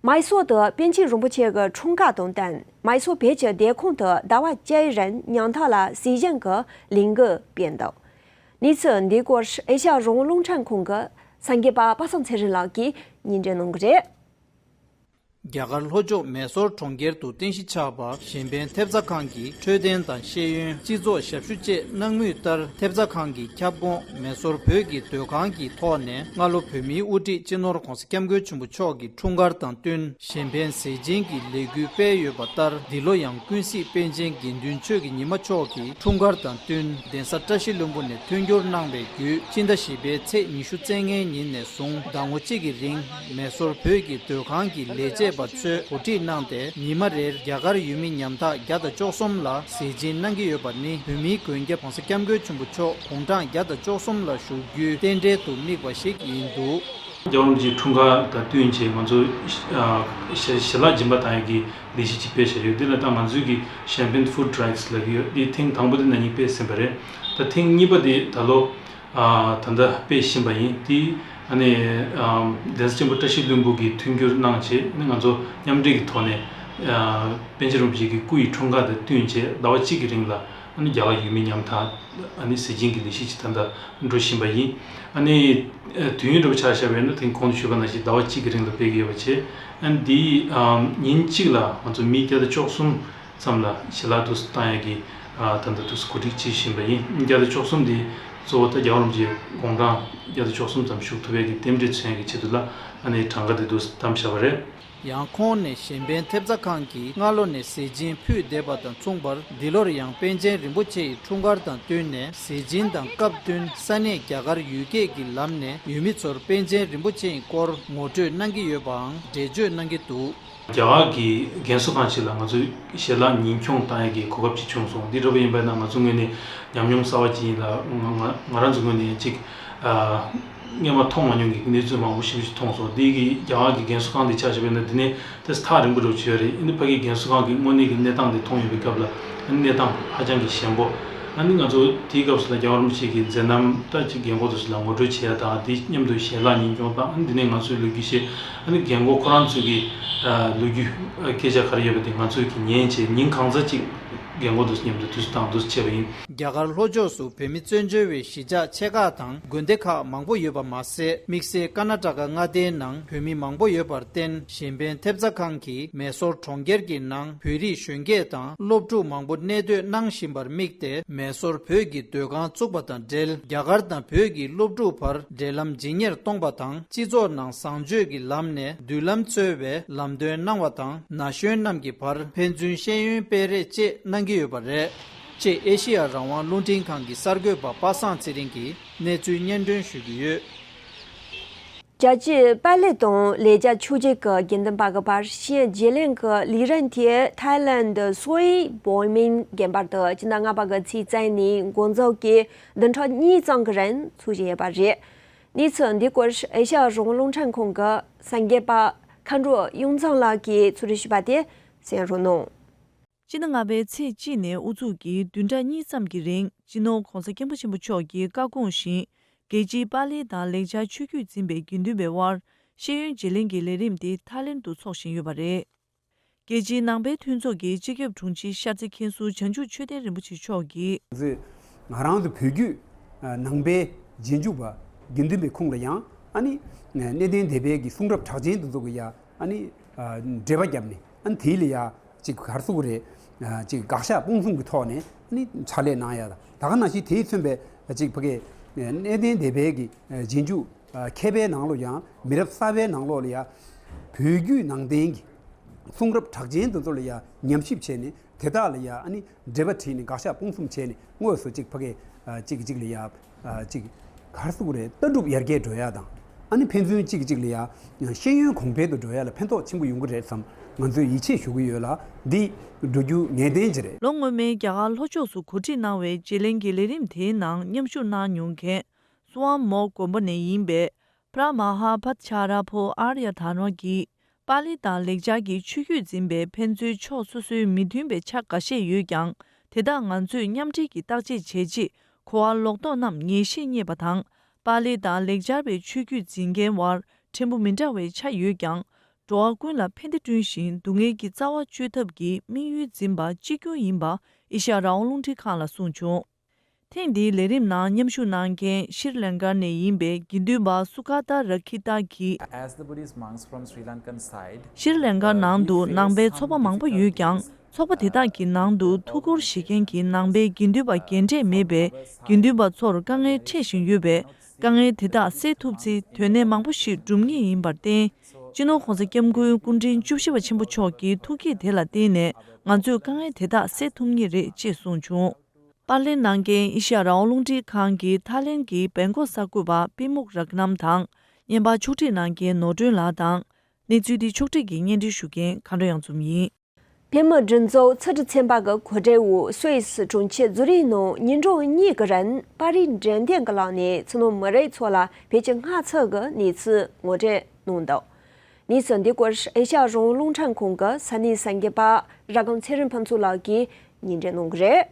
མའི་སོར་དུ་པཎ་ཆེན་རིན་པོ་ཆེ་གི་འཁྲུངས་སྐར་དང་བསྟུན། མའི་སོར་བོད་ཀྱི་སྡོད་ཁང་དུ་ཟླ་བ་བཅུའི་རིང་ཉམ་ཐག་ལ་གཟིགས་ཞིབ་ཀྱི་ལས་འགུལ་སྤེལ་འདུག་གནས་ཚུལ་འདིའི་སྐོར་ཨེ་ཤ་ཡ་རང་དབང་རླུང་འཕྲིན་ཁང་གི་གསར་འགོད་པ་པ་སངས་ཚེ་རིང་ལགས་ཀྱིས་སྙན་སྒྲོན་གནང་གི་རེད། རྒྱ་གར་ལྷོ་ཕྱོགས་མེ་སོར་གྲོང་ཁྱེར་དུ་རྟེན་གཞི་ཆགས་པ་གཞན་ཕན་ཐེབས་རྩ་ཁང་གིས་འཕྲོད་བསྟེན་དང་ཤེས་ཡོན། སྤྱི་ཚོགས་ཞབས་ཞུ་བཅས་གནང་མུས་ལྟར། ཐེབས་རྩ་ཁང་གི་ཁྱབ་ཁོངས་མེ་སོར་བོད་ཀྱི་སྡོད་ཁང་གི་ཐོག་ནས་སྔ་ལོ་བོད་མིའི་དབུ་ཁྲིད་སྤྱི་ནོར་༧གོང་ས་༧སྐྱབས་མགོན་ཆེན་པོ་མཆོག་གི་འཁྲུངས་སྐར་དང་བསྟུན། གཞན་ཕན་ཟས་སྦྱིན་གྱི་ལས་འགུལ་སྤེལ་ཡོད་པ་ལྟར། འདི་ལོ་ཡང་ཀུན་གཟིགས་པཎ་ཆེན་དགེ་འདུན་ཆོས་ཀྱི་ཉི་མ་མཆོག་གི་འཁྲུངས་སྐར་དང་བསྟུན། གདན་ས་བཀྲ་ཤིས་ལྷུན་པོ་ནས་མཐུན་འགྱུར་གནང་བའི་བརྒྱུད། སྤྱི་ཟླ་བཞི་པའི་ཚེས་ཉི་ཤུ་རྩ་ལྔའི་ཉིན་ནས་བཟུང་ཟླ་ངོ་གཅིག་གི་རིང་། མེ་སོར་བོད་ཀྱི་སྡོད་ཁང་གི་ལས་བྱེད་པ་ཚོས་གོ་སྒྲིག་གནང་སྟེ། ཉི་མ་རེར་རྒྱ་གར་ཡུལ་མི་ཉམ་ཐག་བརྒྱ་དང་བཅུ་གསུམ་ལ་ཟས་སྦྱིན་གནང་གི་ཡོད་པ་ནི། བོད་མིའི་མགོན་སྐྱབས་༧གོང་ས་༧སྐྱབས་མགོན་ཆེན་པོ་མཆོག་དགུང་གྲངས་བརྒྱ་དང་བཅུ་གསུམ་ལ་བཞུགས་རྒྱུའི་རྟེན་འབྲེལ་དུ་དམིགས་པ་ཞིག་ཡིན་འདུག་རྒྱལ་བ་རིན་པོ་ཆེའི་འཁྲུངས་སྐར་དང་བསྟུན་བྱས། ང་ཚོ་ཞལ་ཞལ་ལག་སྦྱིན་པ་བཏང་ཡག་གི་ལས་གཞི་ཅིག་སྤེལ་བཞག་ཡོད། འདི་ལ་ད་ང་ཚོའི་གི་གཞན་ཕན་ཕུཌ་ཌ་རའིབ་ལབ་ཀྱི་ཡོད། འདི་ཐེངས་དང་པོ་དེ་ན་ནིང་སྤེལ་ཟིན་པ་རེད། ད་ཐེངས་གཉིས་པ་དེ་ད་ལོ་ད་ལྟ་སྤེལ་བཞིན་པ་ཡིན། དེ་ཨ་ནི་གདན་ས་ཆེན་པོ་བཀྲ་ཤིས་ལྷུན་པོ་གིས་མཐུན་འགྱུར་གནང་བྱས། ཨ་ནི་ང་ཚོ་མཉམ་འབྲེལ་གྱི་ཐོག་ནས་པཎ་ཆེན་རིན་པོ་ཆེ་གི་སྐུ་ཡི་འཁྲུངས་སྐར་དང་བསྟུན་བྱས་ཟླ་བ་གཅིག་གི་རིང་ལ་ཨ་ནི་རྒྱ་གར་ཡུལ་མི་ཉམ་ཐག་ཨ་ནི་ཟས་སྦྱིན་གྱི་ལས་གཞི་ཅིག་ད་ལྟ་འགྲོ་བཞིན་པ་ཡིན། ཨ་ནི་དུས་ཡུན་འདྲ་པོ་ཆ་བཞག་པ་ཡིན་ན། དེ་གོང་དུ་ཞུས་པ་ནང་བཞིན་ཟླ་བ་གཅིག་གི་རིང་ལ་སྤེལ་གྱི་ཡོད་པ་བྱས། ཨ་ནི་འདིའི་ཉིན་གཅིག་ལ་ང་ཚོ་མི་བརྒྱ་དང་བཅུ་གསུམ་ཙམ་ལ་ཞལ་ལག་དུ་བཏང་ཡག་གི་ད་ལྟ་དུ་གོ་སྒྲིག་བྱེད་བཞིན་པ་ཡིན། བརྒྱ་དང་བཅུ་གསུམ་དེ་གཙོ་བོ་ད་རྒྱལ་བ་རིན་པོ་ཆེ་དགུང་གྲངས་བརྒྱ་དང་བཅུ་གསུམ་ཙམ་བཞུགས་ཐུབ་ཡག་གི་རྟེན་འབྲེལ་མཚོན་ཡག་གི་ཆེད་དུ་ལ་ཨ་ནི་གྲངས་ཀ་དེ་དུ་བདམས་བཞག་པ་རེད། ཡང་ཁོང་ནས་གཞན་ཕན་ཐེབས་རྩ་ཁང་གིས་སྔ་ལོ་ནས་ཟས་སྦྱིན་ཕུལ་བསྡད་པ་དང་མཚུངས་པར། འདི་ལོར་ཡང་པཎ་ཆེན་རིན་པོ་ཆེ་ཡི་འཁྲུངས་སྐར་དང་བསྟུན་ནས་ཟས་སྦྱིན་དང་སྐབས་བསྟུན་ས་གནས་རྒྱ་གར་ཡུལ་སྐད་ཀྱི་ལམ་ནས་ཡུལ་མི་ཚོར་པཎ་ཆེན་རིན་པོ་ཆེ་ཡི་སྐོར་ངོ་སྤྲོད་གནང་གི་ཡོད་པའང་འགྲེལ་བརྗོད་གནང་གི་འདུག་རྒྱ་གར་གྱི་རྒན་གསོ་ཁང་ཞིག་ལ་ང་ཚོས་ཞལ་ལག་ཉིན་ཆུང་བཏང་ཡག་གི་གོ་སྐབས་ཅིག་བྱུང་སོང་། འདི་འདྲ་པོ་ཡིན་པ་ན་ང་ཚོ་ངོས་ནས་ཉམས་མྱོང་གསར་བ་ཅིག་ཡིན་ལ། ང་ང་ང་རང་ཚོ་ངོས་ནས་ཅིག་ཨ། སྔོན་མ་མཐོང་མ་མྱོང་གི་གནས་ཚུལ་མང་པོ་ཞིག་ཞིག་མཐོང་སོང་། འདི་གི་རྒྱ་གར་གྱི་རྒན་གསོ་ཁང་འདི་ཆ་བཞག་པ་ཡིན་ན་འདི་ནས་ཏོག་ཙམ་ཐག་རིང་པོ་འདྲ་བོ་ཅིག་ཡོད་རེད། ཨ་ནི་ཕ་གིའི་རྒན་གསོ་ཁང་གི་དངོས་གནས་ཀྱི་གནས་སྟངས་འདི་མཐོང་ཡོང་བའི་སྐབས་ལ། ཨ་ནི་གནས་སྟངས་ཧ་ཅང་གི་ཞན་པོ། ཨ་ནི་ང་ཚོ་དེའི་སྐབས་སུ་ལ་རྒྱལ་བ་རིན་པོ་ཆེ་གི་མཛད་རྣམ་ད་ཅིག་རྒན་གོག་དེ་ཚོ་ལ་ངོ་སྤྲོད་བྱེད་ཡ་དང་། དེ་མཉམ་དུ་ཞལ་ལག་ཉིན་སྐྱོང་དང་། ཨ་ནི་དེ་ནས་ང་ཚོའི་ལོ་རྒྱུས་བཤད། ཨ་ནི་རྒན་གོག་ཁོ་རང་ཚོའི་གི་ལོ་རྒྱུས་སྐད་ཆ་ག་རེ་ཡོད་པ་དེ་ང་ཚོས་གི་ཉན་བྱས། ཉིན་གང་ཚ་ཅིག་རྒན་གོག་དེ་ཚོ་མཉམ་དུ་དུས་སུ་བཏང་དུས་བྱས་པ་ཡིན། རྒྱ་གར་ལྷོ་ཕྱོགས་སུ་བོད་མི་བཙན་བྱོལ་བའི་གཞིས་ཆགས་ཆེ་ཁག་དང་དགོན་སྡེ་ཁག་མང་པོ་ཡོད་པ་མ་ཟད། དམིགས་བསལ་ཀར་ནཱ་ཊ་ཀ་མངའ་སྡེའི་ནང་བོད་མི་མང་པོ་ཡོད་པར་བརྟེན། གཞན་ཕན་ཐེབས་རྩ་ཁང་གིས་མེ་སོར་གྲོང་ཁྱེར་གྱི་ནང་བོད་རིགས་གཞོན་སྐྱེས་དང་སློབ་ཕྲུག་མང་པོ་གནས་སྡོད་གནང་བཞིན་པར་དམིགས་ཏེ། མེ་སོར་བོད་ཀྱི་སྡོད་ཁང་བཙུགས་པ་དང་འབྲེལ། རྒྱ་གར་དང་བོད་ཀྱི་སློབ་ཕྲུག་བར་འབྲེལ་ལམ་ཇེ་ཉེར་གཏོང་བ་དང་། སྤྱི་ཚོགས་ནང་བཟང་སྤྱོད་ཀྱི་ལམ་ནས་མདུན་ལམ་འཚོལ་བའི་ལམ་སྟོན་གནང་བ་དང་། ན་གཞོན་རྣམས་ཀྱི་བར་ཕན་ཚུན་ཤེས་ཡོན་སྤེལ་རེས་བཅས་གནང་གི་ཡོད་པ་རེད། ཅེས་ཨེ་ཤེ་ཡ་རང་དབང་རླུང་འཕྲིན་ཁང་གི་གསར་འགོད་པ་པ་སངས་ཚེ་རིང་གིས་གནས་ཚུལ་སྙན་སྒྲོན་ཞུ་གི་ཡོད། རྒྱལ་སྤྱིའི་པར་ལས་དང་ལས་བྱ་ཕྱོགས་བསྒྲིགས་ཀྱི་དགེ་འདུན་པ་གི་བར་ཤེས་ཡོན་བརྗེ་ལེན་གྱི་ལས་རིམ་དེ་ཐའི་ལན་དུ་སོའི་བོའེ་མིན་དགོན་པར་དུ་སྤྱི་ཟླ་ལྔ་པ་གི་ཚེས་བཅུ་ནས་འགོ་འཛུགས་ཀྱིས་བདུན་ཕྲག་གཉིས་ཙམ་གྱི་རིང་འཚོགས་བཞིན་ཡོད་པ་རེད། གནས་ཚུལ་འདི་སྐོར་ཨེ་ཤ་ཡ་རང་དབང་རླུང་འཕྲིན་ཁང་གི་གསར་འགོད་པ་མཁའ་འགྲོ་གཡུ་མཚན་ལགས་ཀྱིས་ཚོད་དཔག་ཞུས་པ་དེ་གསན་རོགས་གནང་། སྤྱི་ཟླ་ལྔ་པའི་ཚེས་གཅིག་ནས་དབུ་འཛུགས་ཀྱིས་བདུན་ཕྲག་གཉིས་ཙམ་གྱི་རིང་སྤྱི་ནོར་༸གོང་ས་༸སྐྱབས་མགོན་ཆེན་པོ་མཆོག་གི་བཀའ་དགོངས་བཞིན། རྒྱལ་སྤྱིའི་པར་ལས་དང་ལེགས་སྦྱར་ཆོས་བརྒྱུད་འཛིན་པའི་དགེ་འདུན་པའི་དབར་ཤེས་ཡོན་བརྗེ་ལེན་གྱི་ལས་རིམ་དེ་ཐའི་ལེན་དུ་འཚོགས་བཞིན་ཡོད་པ་རེད། རྒྱལ་སྤྱིའི་ནང་པའི་མཐུན་ཚོགས་ཀྱི་སྤྱི་ཁྱབ་དྲུང་ཆེ་ཤར་རྩེ་མཁན་ཟུར་བྱང་ཆུབ་ཆོས་ལྡན་རིན་པོ་ཆེ་མཆོག་གིས། ང་ཚོས་ང་རང་ཚོ་བོད་བརྒྱུད་ནང་པའི་རྗེས་འཇུག་པ་དགེ་འདུན་པའི་ཁོངས་ལ་ཡང་ཨ་ནི་གནས་བརྟན་སྡེ་པའི་གི་གསུང་རབ་གྲགས་ཅན་དེ་ཚོ་གི་ཡ་ཨ་ནི་འགྲེལ་པ་བརྒྱབ་ནས། ཨ་ནི་དེ་ལ་ཡ་ཅིག་ག་རེ་ཟེར་དགོས་རེད། ཅིག་དགག་བཞག་སྤོང་གསུམ་གྱི་ཐོག་ནས་ཨ་ནི་ཕྱག་ལས་གནང་ཡ་དང་། ད་ག་ནང་བཞིན་དེས་མཚོན་པའི་ཅིག་ཕ་གི་གནས་བརྟན་སྡེ་པའི་གི་རྗེས་འཇུག་མཁས་པའི་ནང་ལོགས་ཡང་མི་རབས་གསར་པའི་ནང་ལོགས་ལ་ཡ་བོད་བརྒྱུད་ནང་བསྟན་གྱི་གསུང་རབ་གྲགས་ཅན་དེ་ཚོ་ལ་ཡ་ཉམས་ཞིབ་བྱས་ནས། དེ་དག་ལ་ཡ་ཨ་ནི་འགྲེལ་པ་བྲིས་ནས་དགག་བཞག་སྤོང་གསུམ་བྱས་ནས་དངོས་སུ་ཅིག་ཕ་གི་ཨ་ཅིག་ཅིག་ལ་ཡ་ཨ་ཅིག་ག་རེ་ཟེར་དགོས་རེད། ལྟ་གྲུབ་ཡར་རྒྱས་འགྲོ་ཡ་དང་། ཨ་ནི་ཕན་ཚུན་ཅིག་ཅིག་ལ་ཡ་ཤེས་ཡོན་གོང་འཕེལ་དུ་འགྲོ་ཡ་ལ་ཕན་ཐོགས་ཆེན་པོ་ཡོང་གི་རེད་བསམ། ང་ཚོས་ཡིད་ཆེས་ཞུ་གི་ཡོད་ལ། འདི་འགྲོ་རྒྱུ་ངེས་གཏན་ཅིག་རེད། ལོ་སྔོན་མའི་རྒྱ་གར་ལྷོ་ཕྱོགས་སུ་གོ་སྒྲིག་གནང་བའི་བརྗེ་ལེན་གྱི་ལས་རིམ་དེའི་ནང་མཉམ་ཞུགས་གནང་མྱོང་མཁན་སུ་ཝམ་མོག་དགོན་པ་ནས་ཡིན་པའི་བྷྲ་མ་ཧཱ་བྷ་ཏ་ཅཱ་ར་པོ་ཨཱརྱ་དྷརྨ་གིས། པཱ་ལི་དང་ལེགས་སྦྱར་གྱི་ཆོས་བརྒྱུད་འཛིན་པའི་ཕན་ཚུན་ཕྱོགས་སོ་སོའི་མི་མཐུན་པའི་ཆ་འགའ་ཤས་ཡོད་ཀྱང་། དེ་དག་ང་ཚོས་མཉམ་འབྲེལ་གྱིས་བརྟག་དཔྱད་བྱས་རྗེས། གོ་བ་ལོག་རྟོག་རྣམས་ངེས་ཤེས་རྙེད་པ་དང་། པཱ་ལི་དང་ལེགས་སྦྱར་བའི་ཆོས་བརྒྱུད་འཛིན་མཁན་དབར་ཕྲན་བུ་མི་འདྲ་བའི་ཆ་ཡོད་ཀྱང་། འགྲོ་བ་ཀུན་ལ་ཕན་བདེ་བསྐྲུན་ཞིང་སྡུག་བསྔལ་གྱི་རྩ་བ་གཅོད་ཐབས་ཀྱི་དམིགས་ཡུལ་འཛིན་པ་གཅིག་གྱུར་ཡིན་པ་ཨེ་ཤ་ཡ་རང་དབང་རླུང་འཕྲིན་ཁང་ལ་གསུངས་བྱུང་། ཐེངས་འདིའི་ལས་རིམ་ནང་མཉམ་ཞུགས་གནང་མཁན་ཤྲི་ལང་ཀ་ནས་ཡིན་པའི་དགེ་འདུན་པ་སུ་ཁ་ཏ་ར་ཁི་ཏ་གིས། As the Buddhist monks from Sri Lankan side, ཤྲི་ལང་ཀ་ནང་དུ་ནང་པའི་ཚོགས་པ་མང་པོ་ཡོད་ཀྱང་། ཚོགས་པ་དེ་དག་གི་ནང་དུ་ཐུགས་ཁུར་བཞེས་མཁན་གྱི་ནང་པའི་དགེ་འདུན་པ་རྒན་གྲས་མེད་པས། དགེ་འདུན་པ་ཚོར་དཀའ་ངལ་འཕྲད་བཞིན་ཡོད་པས། དཀའ་ངལ་དེ་དག་སེལ་ཐུབ་ཚེ་དོན་གནད་མང་པོ་ཞིག་འགྲུབ་ངེས་ཡིན་པར་བརྟེན། སྤྱི་ནོར་༸གོང་ས་༸སྐྱབས་མགོན་སྐུ་ཕྲེང་བཅུ་བཞི་པ་ཆེན་པོ་མཆོག་གི་ཐུགས་བསྐྱེད་དེ་ལ་བརྟེན་ནས་ང་ཚོས་དཀའ་ངལ་དེ་དག་སེལ་ཐུབ་ངེས་རེད་ཅེས་གསུངས་བྱུང་། པར་ལེན་གནང་མཁན་ཨེ་ཤ་ཡ་རང་དབང་རླུང་འཕྲིན་ཁང་གི་ཐའི་ལེན་གྱི་བེང་ཀོག་གསར་འགོད་པ་པི་མུག་རག་ནམ་དང་། བརྙན་པར་ཕྱོགས་སྒྲིག་གནང་མཁན་ནོར་སྒྲོན་ལགས་དང་། གནས་ཚུལ་འདི་ཕྱོགས་སྒྲིག་གིས་སྙན་སྒྲོན་ཞུ་མཁན་མཁའ་འགྲོ་གཡང་འཛོམས་ཡིན། བོད་མིའི་སྒྲིག་འཛུགས་ཚོགས་སྒྲིག་ཚན་པ་གི་གོ་སྒྲིག་འོག་སུད་སི་གྲོང་ཁྱེར་ཛུ་རིག་ནང་ཉིན་གྲངས་གཉིས་ཀྱི་རིང་པར་རིས་འགྲེམས་སྟོན་གྱི་ལམ་ནས་ཕྱི་ནང་མི་རིགས་ཚོ་ལ་བོད་ཀྱི་སྔ་ཕྱི་གི་གནས་ཚུལ་ངོ་སྤྲོད་གནང་འདུག། གནས་ཚུལ་འདི་སྐོར་ཨེ་ཤ་ཡ་རང་དབང་རླུང་འཕྲིན་ཁང་གི་ས་གནས་གསར་འགོད་པ་ར་སྒམ་ཚེ་རིང་ཕུན་ཚོགས་ལགས་ཀྱིས་སྙན་སྒྲོན་གནང་གི་རེད།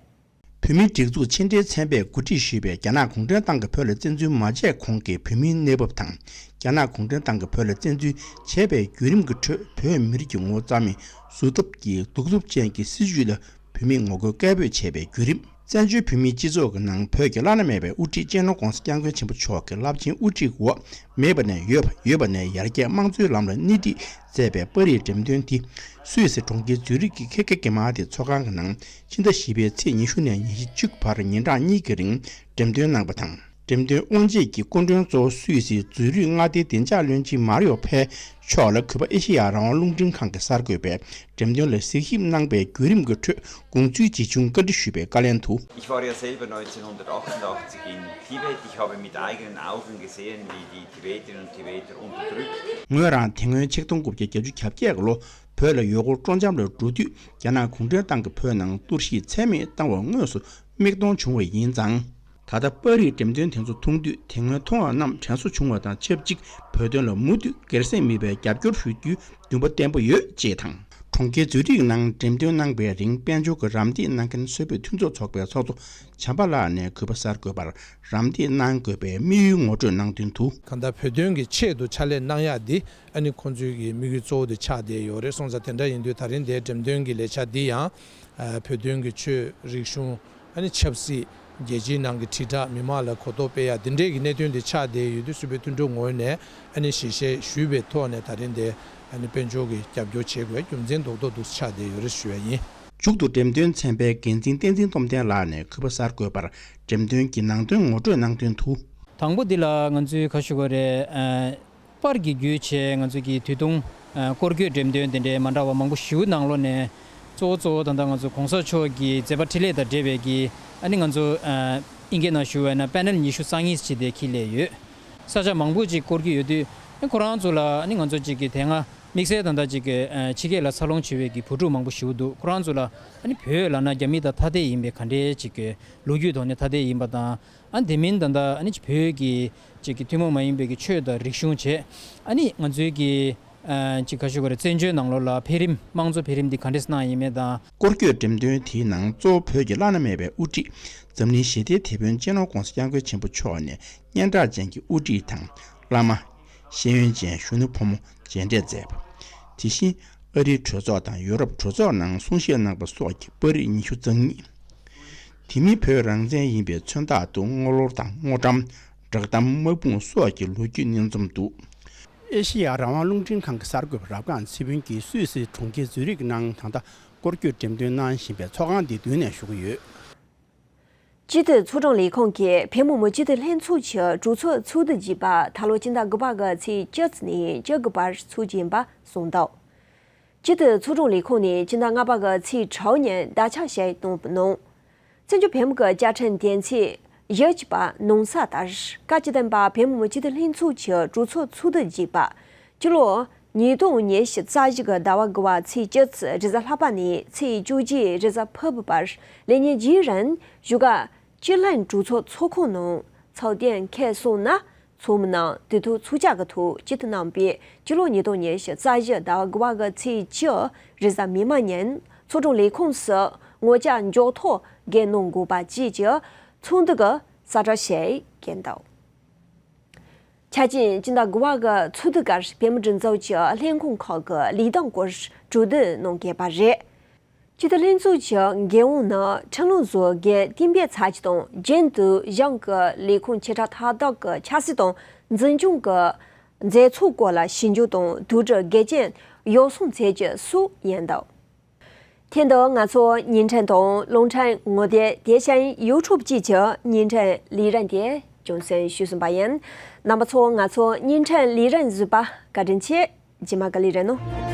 བོད་མིའི་སྒྲིག་འཛུགས་ཕྱི་འབྲེལ་ཚན་པས་གོ་སྒྲིག་ཞུས་པའི་རྒྱ་ནག་གུང་ཁྲན་ཏང་གིས་བོད་ལ་བཙན་འཛུལ་མ་བྱས་གོང་གི་བོད་མིའི་གནས་བབ་དང་། རྒྱ་ནག་གུང་ཁྲན་ཏང་གིས་བོད་ལ་བཙན་འཛུལ་བྱས་པའི་བརྒྱུད་རིམ་གྱི་ཁྲོད། བོད་མི་རིགས་ཀྱི་ངོ་བོ་རྩ་མེད་བཟོ་ཐབས་ཀྱི་གདུག་རྩུབ་ཅན་གྱི་སྲིད་བྱུས་ལ་བོད་མིས་ངོ་རྒོལ་སྐད་འབོད་བྱས་པའི་བརྒྱུད་རིམ། བཙན་བྱོལ་བོད་མིའི་སྤྱི་ཚོགས་ཀྱི་ནང་བོད་ཀྱི་བླ་ན་མེད་པའི་དབུ་ཁྲིད་སྤྱི་ནོར་༸གོང་ས་༸སྐྱབས་མགོན་ཆེན་པོ་མཆོག་གི་རླབས་ཆེན་དབུ་ཁྲིད་འོག་མེད་པ་ནས་ཡོད་པ། ཡོད་པ་ནས་ཡར་རྒྱས་དམངས་གཙོའི་ལམ་ལ་སྣེ་ཁྲིད་མཛད་པའི་པར་རིས་འགྲེམས་སྟོན་དེ། སུད་སི་གྲོང་ཁྱེར་ཛུ་རིག་གི་ཁེ་ཁེ་གེ་མ་ཏི་ཚོགས་ཁང་གི་ནང་ཕྱི་ཟླ་བཞི་པའི་ཚེས་ཉི་ཤུ་ནས་ཉི་ཤུ་གཅིག་བར་ཉིན་གྲངས་གཉིས་ཀྱི་རིང་འགྲེམས་སྟོན་གནང་པ་དང་། འགྲེམས་སྟོན་དབུ་འབྱེད་ཀྱི་སྐུ་མགྲོན་གཙོ་བོ་སུད་སི་ཛུ་རིག་མངའ་སྡེའི་བདེ་འཇགས་བློན་ཆེན་མཱ་རི་ཡོ་ཕེ་མཆོག་ལ་གུས་པ་ཨེ་ཤེ་ཡ་རང་དབང་རླུང་འཕྲིན་ཁང་གི་གསར་འགོད་པས་འགྲེམས་སྟོན་ལ་གཟིགས་ཞིབ་གནང་པའི་བརྒྱུད་རིམ་གྱི་ཁྲོད་དགོངས་ཚུལ་ཇི་བྱུང་བཀའ་འདྲི་ཞུས་པའི་བཀའ་ལན་དུ། Ich war ja selber neunzehnhundertachtundachtzig in Tibet. Ich habe mit eigenen Augen gesehen, wie die Tibeterinnen und Tibeter unterdrückt. ངོས་རང་དེ་སྔོན་ཆིག་སྟོང་དགུ་བརྒྱ་བརྒྱད་ཅུ་གྱ་བརྒྱད་ལོ་བོད་ལ་ཡུལ་སྐོར་སྤྲོ་འཆམ་ལ་འགྲོ་དུས་རྒྱ་ནག་གུང་ཁྲན་ཏང་གིས་བོད་ནང་གཏོར་བཤིག་ཚད་མེད་བཏང་བ་དངོས་སུ་མིག་མཐོང་བྱུང་བ་ཡིན་ཙང་། ད་ལྟ་པར་རིས་འགྲེམས་སྟོན་དེ་ཚོ་མཐོང་དུས་དེ་སྔོན་མཐོང་བ་རྣམས་དྲན་གསོ་བྱུང་བ་དང་ཆབས་ཅིག་བོད་དོན་ལ་མུ་མཐུད་སྒེར་སེམས་མེད་པའི་རྒྱབ་སྐྱོར་ཞུ་རྒྱུའི་འདུན་པ་བརྟན་པོ་ཡོད་ཅེས་དང་། གྲོང་ཁྱེར་ཛུ་རིག་ནང་འགྲེམས་སྟོན་གནང་བའི་རིང་། དཔལ་འབྱོར་གྱི་རམ་འདེགས་གནང་མཁན་སུད་བོད་མཐུན་ཚོགས་ཚོགས་པའི་ཚོགས་གཙོ་བྱམས་པ་ལགས་ནས་གུས་པ་གསར་འགོད་པར་རམ་འདེགས་གནང་དགོས་པའི་དམིགས་ཡུལ་ངོ་སྤྲོད་གནང་དོན་དུ། གང་ལྟར་བོད་དོན་གྱི་ཆེད་དུ་ཕྱག་ལས་གནང་ཡག་འདི་ཨ་ནི་ཁོང་ཚོའི་གི་དམིགས་ཡུལ་གཙོ་བོ་དེ་ཆགས་བསྡད་ཡོད་རེད། སོང་ཙང་དེ་འདྲ་ཡིན་དུས་ད་རིང་དེའི་འགྲེམས་སྟོན་གྱི་ལས་འཆར་འདི་ཡང་ཨ་བོད་དོན་གྱི་ཆོས་རིག་གཞུང་ཨ་ནི་ཆབ་སྲིད། རྒྱལ་སྤྱིའི་ནང་གི་དྲིལ་བསྒྲགས། མི་མང་ལ་གོ་རྟོགས་སྤེལ་ཡག་འདི་འདྲའི་གི་གནད་དོན་དེ་ཆགས་བསྡད་ཡོད་དུས། སུད་བོད་མཐུན་གྲོགས་ངོས་ནས་ཨ་ནི་ཞིབ་བཤེར་ཞུས་པའི་ཐོག་ནས་ད་རིང་དེ་ཨ་ནི་དཔལ་འབྱོར་གྱི་རྒྱབ་སྐྱོར་བྱེད་དགོས་རྒྱུ་མཚན་རྡོག་རྡོག་འདུག་ཆགས་བསྡད་ཡོད་རེད་ཞུ་བ་ཡིན། མཇུག་ཏུ་འགྲེམས་སྟོན་ཚན་པའི་འགན་འཛིན་བསྟན་འཛིན་སྟོབས་ལྡན་ལགས་ནས་གུས་པ་གསར་འགོད་པར་འགྲེམས་སྟོན་གྱི་ནང་དོན་ངོ་སྤྲོད་གནང་དོན་དུ། དང་པོ་འདི་ལ་ང་ཚོས་ག་ཞུ་དགོས་རེད། ཨ། པར་གྱི་བརྒྱུད་བྱས་ང་ཚོ་གི་དུས་ཐུང་། ཨ། སྐོར་སྐྱོད་འགྲེམས་སྟོན་དེ་འདྲའི་མ་འདྲ་བ་མང་པོ་ཞེ་པོ་ནང་ལོགས་ནས། གཙོ་བོ་གཙོ་བོ་ད་ལྟ་ང་ཚོ་གོང་ས་མཆོག་གི་མཛད་པ་འཕྲིན་ལས་དང་འབྲེལ་བའི་གི་ཨ་ནི་ང་ཚོ། ཨ། ཨིན་སྐད་ནང་ཞུ་བ་ཡིན་ན་པེ་ནལ་ཉི་ཤུ་རྩ་གཉིས་ཅིག་དེ་འཁྱེར་སླེབས་ཡོད། ས་ཆ་མང་པོ་ཅིག་སྐོར་གྱི་ཡོད་དུས། ཨ། ཁོ་རང་ཚོ་ལ་ཨ་ནི་ང་ཚོ་ཅིག་གི་དེ་སྔ་དམིགས་བསལ་ད་ལྟ་ཅིག་གི། ཨ། ཕྱི་རྒྱལ་ལ་འཚར་ལོངས་བྱེད་པའི་གི་བུ་ཕྲུག་མང་པོ་ཞེ་པོ་འདུག་ཁོ་རང་ཚོ་ལ་ཨ་ནི་བོད་ལབ་ན་རྒྱ་མི་དང་ཐ་དད་ཡིན་པའི་ག་འདྲའི་ཅིག་གི་ལོ་རྒྱུས་ཐོག་ནས་ཐ་དད་ཡིན་པ་དང་། ཨ། དེ་མིན་ད་ལྟ་ཨ་ནི་བོད་ཀྱི་ཅིག་གི་ཐུན་མོང་མ་ཡིན་པའི་གི་ཆོས་དང་རིག་གཞུང་བྱས། ཨ་ནི་ང་ཚོའི་གི། ཨ། ཅིག་ག་ཞུ་དགོས་རེད། བཙན་བྱོལ་ནང་ལོགས་ལ་འཕེལ་རིམ། དམངས་གཙོ་འཕེལ་རིམ་འདི་ག་འདྲས་གནང་ཡིན་མིན་དང་། སྐོར་སྐྱོད་འགྲེམས་སྟོན་དེའི་ནང་གཙོ་བོ་བོད་ཀྱི་བླ་ན་མེད་པའི་དབུ་ཁྲིད། འཛམ་གླིང་ཞི་བདེའི་དེད་དཔོན་སྤྱི་ནོར་༧གོང་ས་༧སྐྱབས་མགོན་ཆེན་པོ་མཆོག་ནས་སྙན་གྲགས་ཅན་གྱི་དབུ་ཁྲིད་དང་། བླ་མ། ཤེས་ཡོན་ཅན་གཞོན་ནུ་ཕོ་མོ་མཇལ་འཕྲད་མཛད་པ། དེ་བཞིན་ཨ་རིའི་གྲོས་ཚོགས་དང་ཡོ་རོབ་གྲོས་ཚོགས་ནང་གསུང་བཤད་གནང་པ་སོགས་ཀྱི་པར་རིས་ཉི་ཤུ་རྩ་གཉིས། དེ་མིན་བོད་རང་བཙན་ཡིན་པའི་མཚོན་རྟགས་དུ་སྔོ་ལོར་དང་སྔོ་ཊམ། བསྒྲགས་གཏམ། དམག་དཔུང་སོགས་ཀྱི་ལོ་རྒྱུས་སྙན་རྩོམ་འདུག་ཨེ་ཤེ་ཡ་རང་དབང་རླུང་འཕྲིན་ཁང་གི་གསར་འགོད་པ་རབ་སྒང་ཚེ་ཕུན་གྱིས་སུད་སི་གྲོང་ཁྱེར་ཛུ་རིག་ནང་ད་ལྟ་སྐོར་སྐྱོད་འགྲེམས་སྟོན་གནང་བཞིན་པའི་ཚོགས་ཁང་འདིའི་མདུན་ནས་ཞུ་གི་ཡོད། སྤྱི་འཐུས་ཚོགས་དྲུང་ལས་ཁུངས་ཀྱིས་བོད་མི་མང་སྤྱི་འཐུས་ལྷན་ཚོགས་ཀྱི་གྲོས་ཚོགས་ཚོགས་དུས་བརྒྱད་པ་ད་ལོ་སྤྱི་ཟླ་དགུ་པ་གི་ཚེས་བཅུ་ནས་བཅུ་དགུ་བར་འཚོགས་ཀྱིན་པ་གསུངས་འདུག་སྤྱི་འཐུས་ཚོགས་དྲུང་ལས་ཁུངས་ནས་སྤྱི་ཟླ་ལྔ་པ་གི་ཚེས་དྲུག་ཉིན་དག་ཆ་ཞིག་བཏོན་པའི་ནང་། བཙན་བྱོལ་བོད་མི་གི་བཅའ་ཁྲིམས་དོན་ཚན་བཞི་གཅིག་པ་ནང་གསལ་ལྟར། སྐབས་བཅུ་བདུན་པ་བོད་མི་མང་སྤྱི་འཐུས་ལྷན་ཚོགས་ཀྱི་གྲོས་ཚོགས་ཚོགས་དུས་བརྒྱད་པ། སྤྱི་ལོ་ཉིས་སྟོང་ཉི་ཤུ་རྩ་བཞི་གི་ཟླ་བ་དགུ་པ་ཚེས་བཅུ་གཅིག་རེས་གཟའ་ལྷག་པ་ནས་ཚེས་བཅོ་བརྒྱད་རེས་གཟའ་ཕུར་བུ་བར་ལས་ཉིན་བཞིའི་རིང་བཞུགས་སྒར་སྤྱི་ལྷན་གྲོས་ཚོགས་ཚོགས་ཁང་ནང་ཚོགས་ཐེངས་ཁེལ་སོང་ན། ཚོགས་མི་རྣམས་དུས་ཐོག་ཚོགས་བཅར་གྱི་ཐོག་སྤྱི་འཐུས་རྣམ་པས་སྤྱི་ལོ་ཉིས་སྟོང་ཉི་ཤུ་རྩ་བཞི་ཟླ་བ་དགུ་པ་གི་ཚེས་བཅུ་རེས་གཟའ་མིག་དམར་ཉིན་ཚོགས་དྲུང་ལས་ཁུངས་སུ་ངོ་བཅར་མགྱོགས་ཐོག་འགན་གནང་དགོས་པ་བཅས་ཀྱི་ཚོགས་འདུ་གི་གསལ་བསྒྲགས་ཤིག་བཀོད་འདུག་ཆ་རྐྱེན། སྤྱི་ཟླ་དགུ་པ་གི་ཚོགས་དུས་སྐབས་བོད་མིའི་སྒྲིག་འཛུགས་ཀྱི་ལྷན་ཁང་ཁག་གི་ལས་དོན་སྐོར་གྲོས་བསྡུར་གནང་གི་ཡོད་པ་རེད། སྤྱི་འཐུས་ལྷན་ཚོགས་ཀྱི་འགན་དབང་ནི་ཁྲིམས་ལུགས་བཟོ་འགན་གཏན་འབེབས་ཚར་གཅིག་དང་། རྒྱུན་དུ་གཞུང་གི་ལས་ཁུངས་ཆེ་ཕྲ་མཐའ་དག་གི་ཆབ་སྲིད་དང་འཛིན་སྐྱོང་གི་མཛད་ཚོགས་སྐོར་ལ་ཞིབ་འཇུག་དང་དོགས་འདྲི་འགལ་རྐྱེན་ཡོ་བསྲང་མཛད་རྒྱུ་སོགས་ཡིན་འདུག་ཐེངས་འདིའི་ང་ཚོའི་བརྙན་འཕྲིན་དང་རླུང་འཕྲིན་ངོ་དེབ། དེ་བཞིན་ཡུ་ཊུབ་བཅས་ཀྱི་བརྙན་འཕྲིན་ལས་རིམ་དེ་རྒྱང་སྲིང་ཞུས་ཟིན་པ་ཡིན། རྣམ་པ་ཚོ་ང་ཚོའི་བརྙན་འཕྲིན་ལས་རིམ་གཟིགས་པར་བཀའ་དྲིན་ཆེ། རྗེས་མ་གི་ལས་རིམ་ནང་།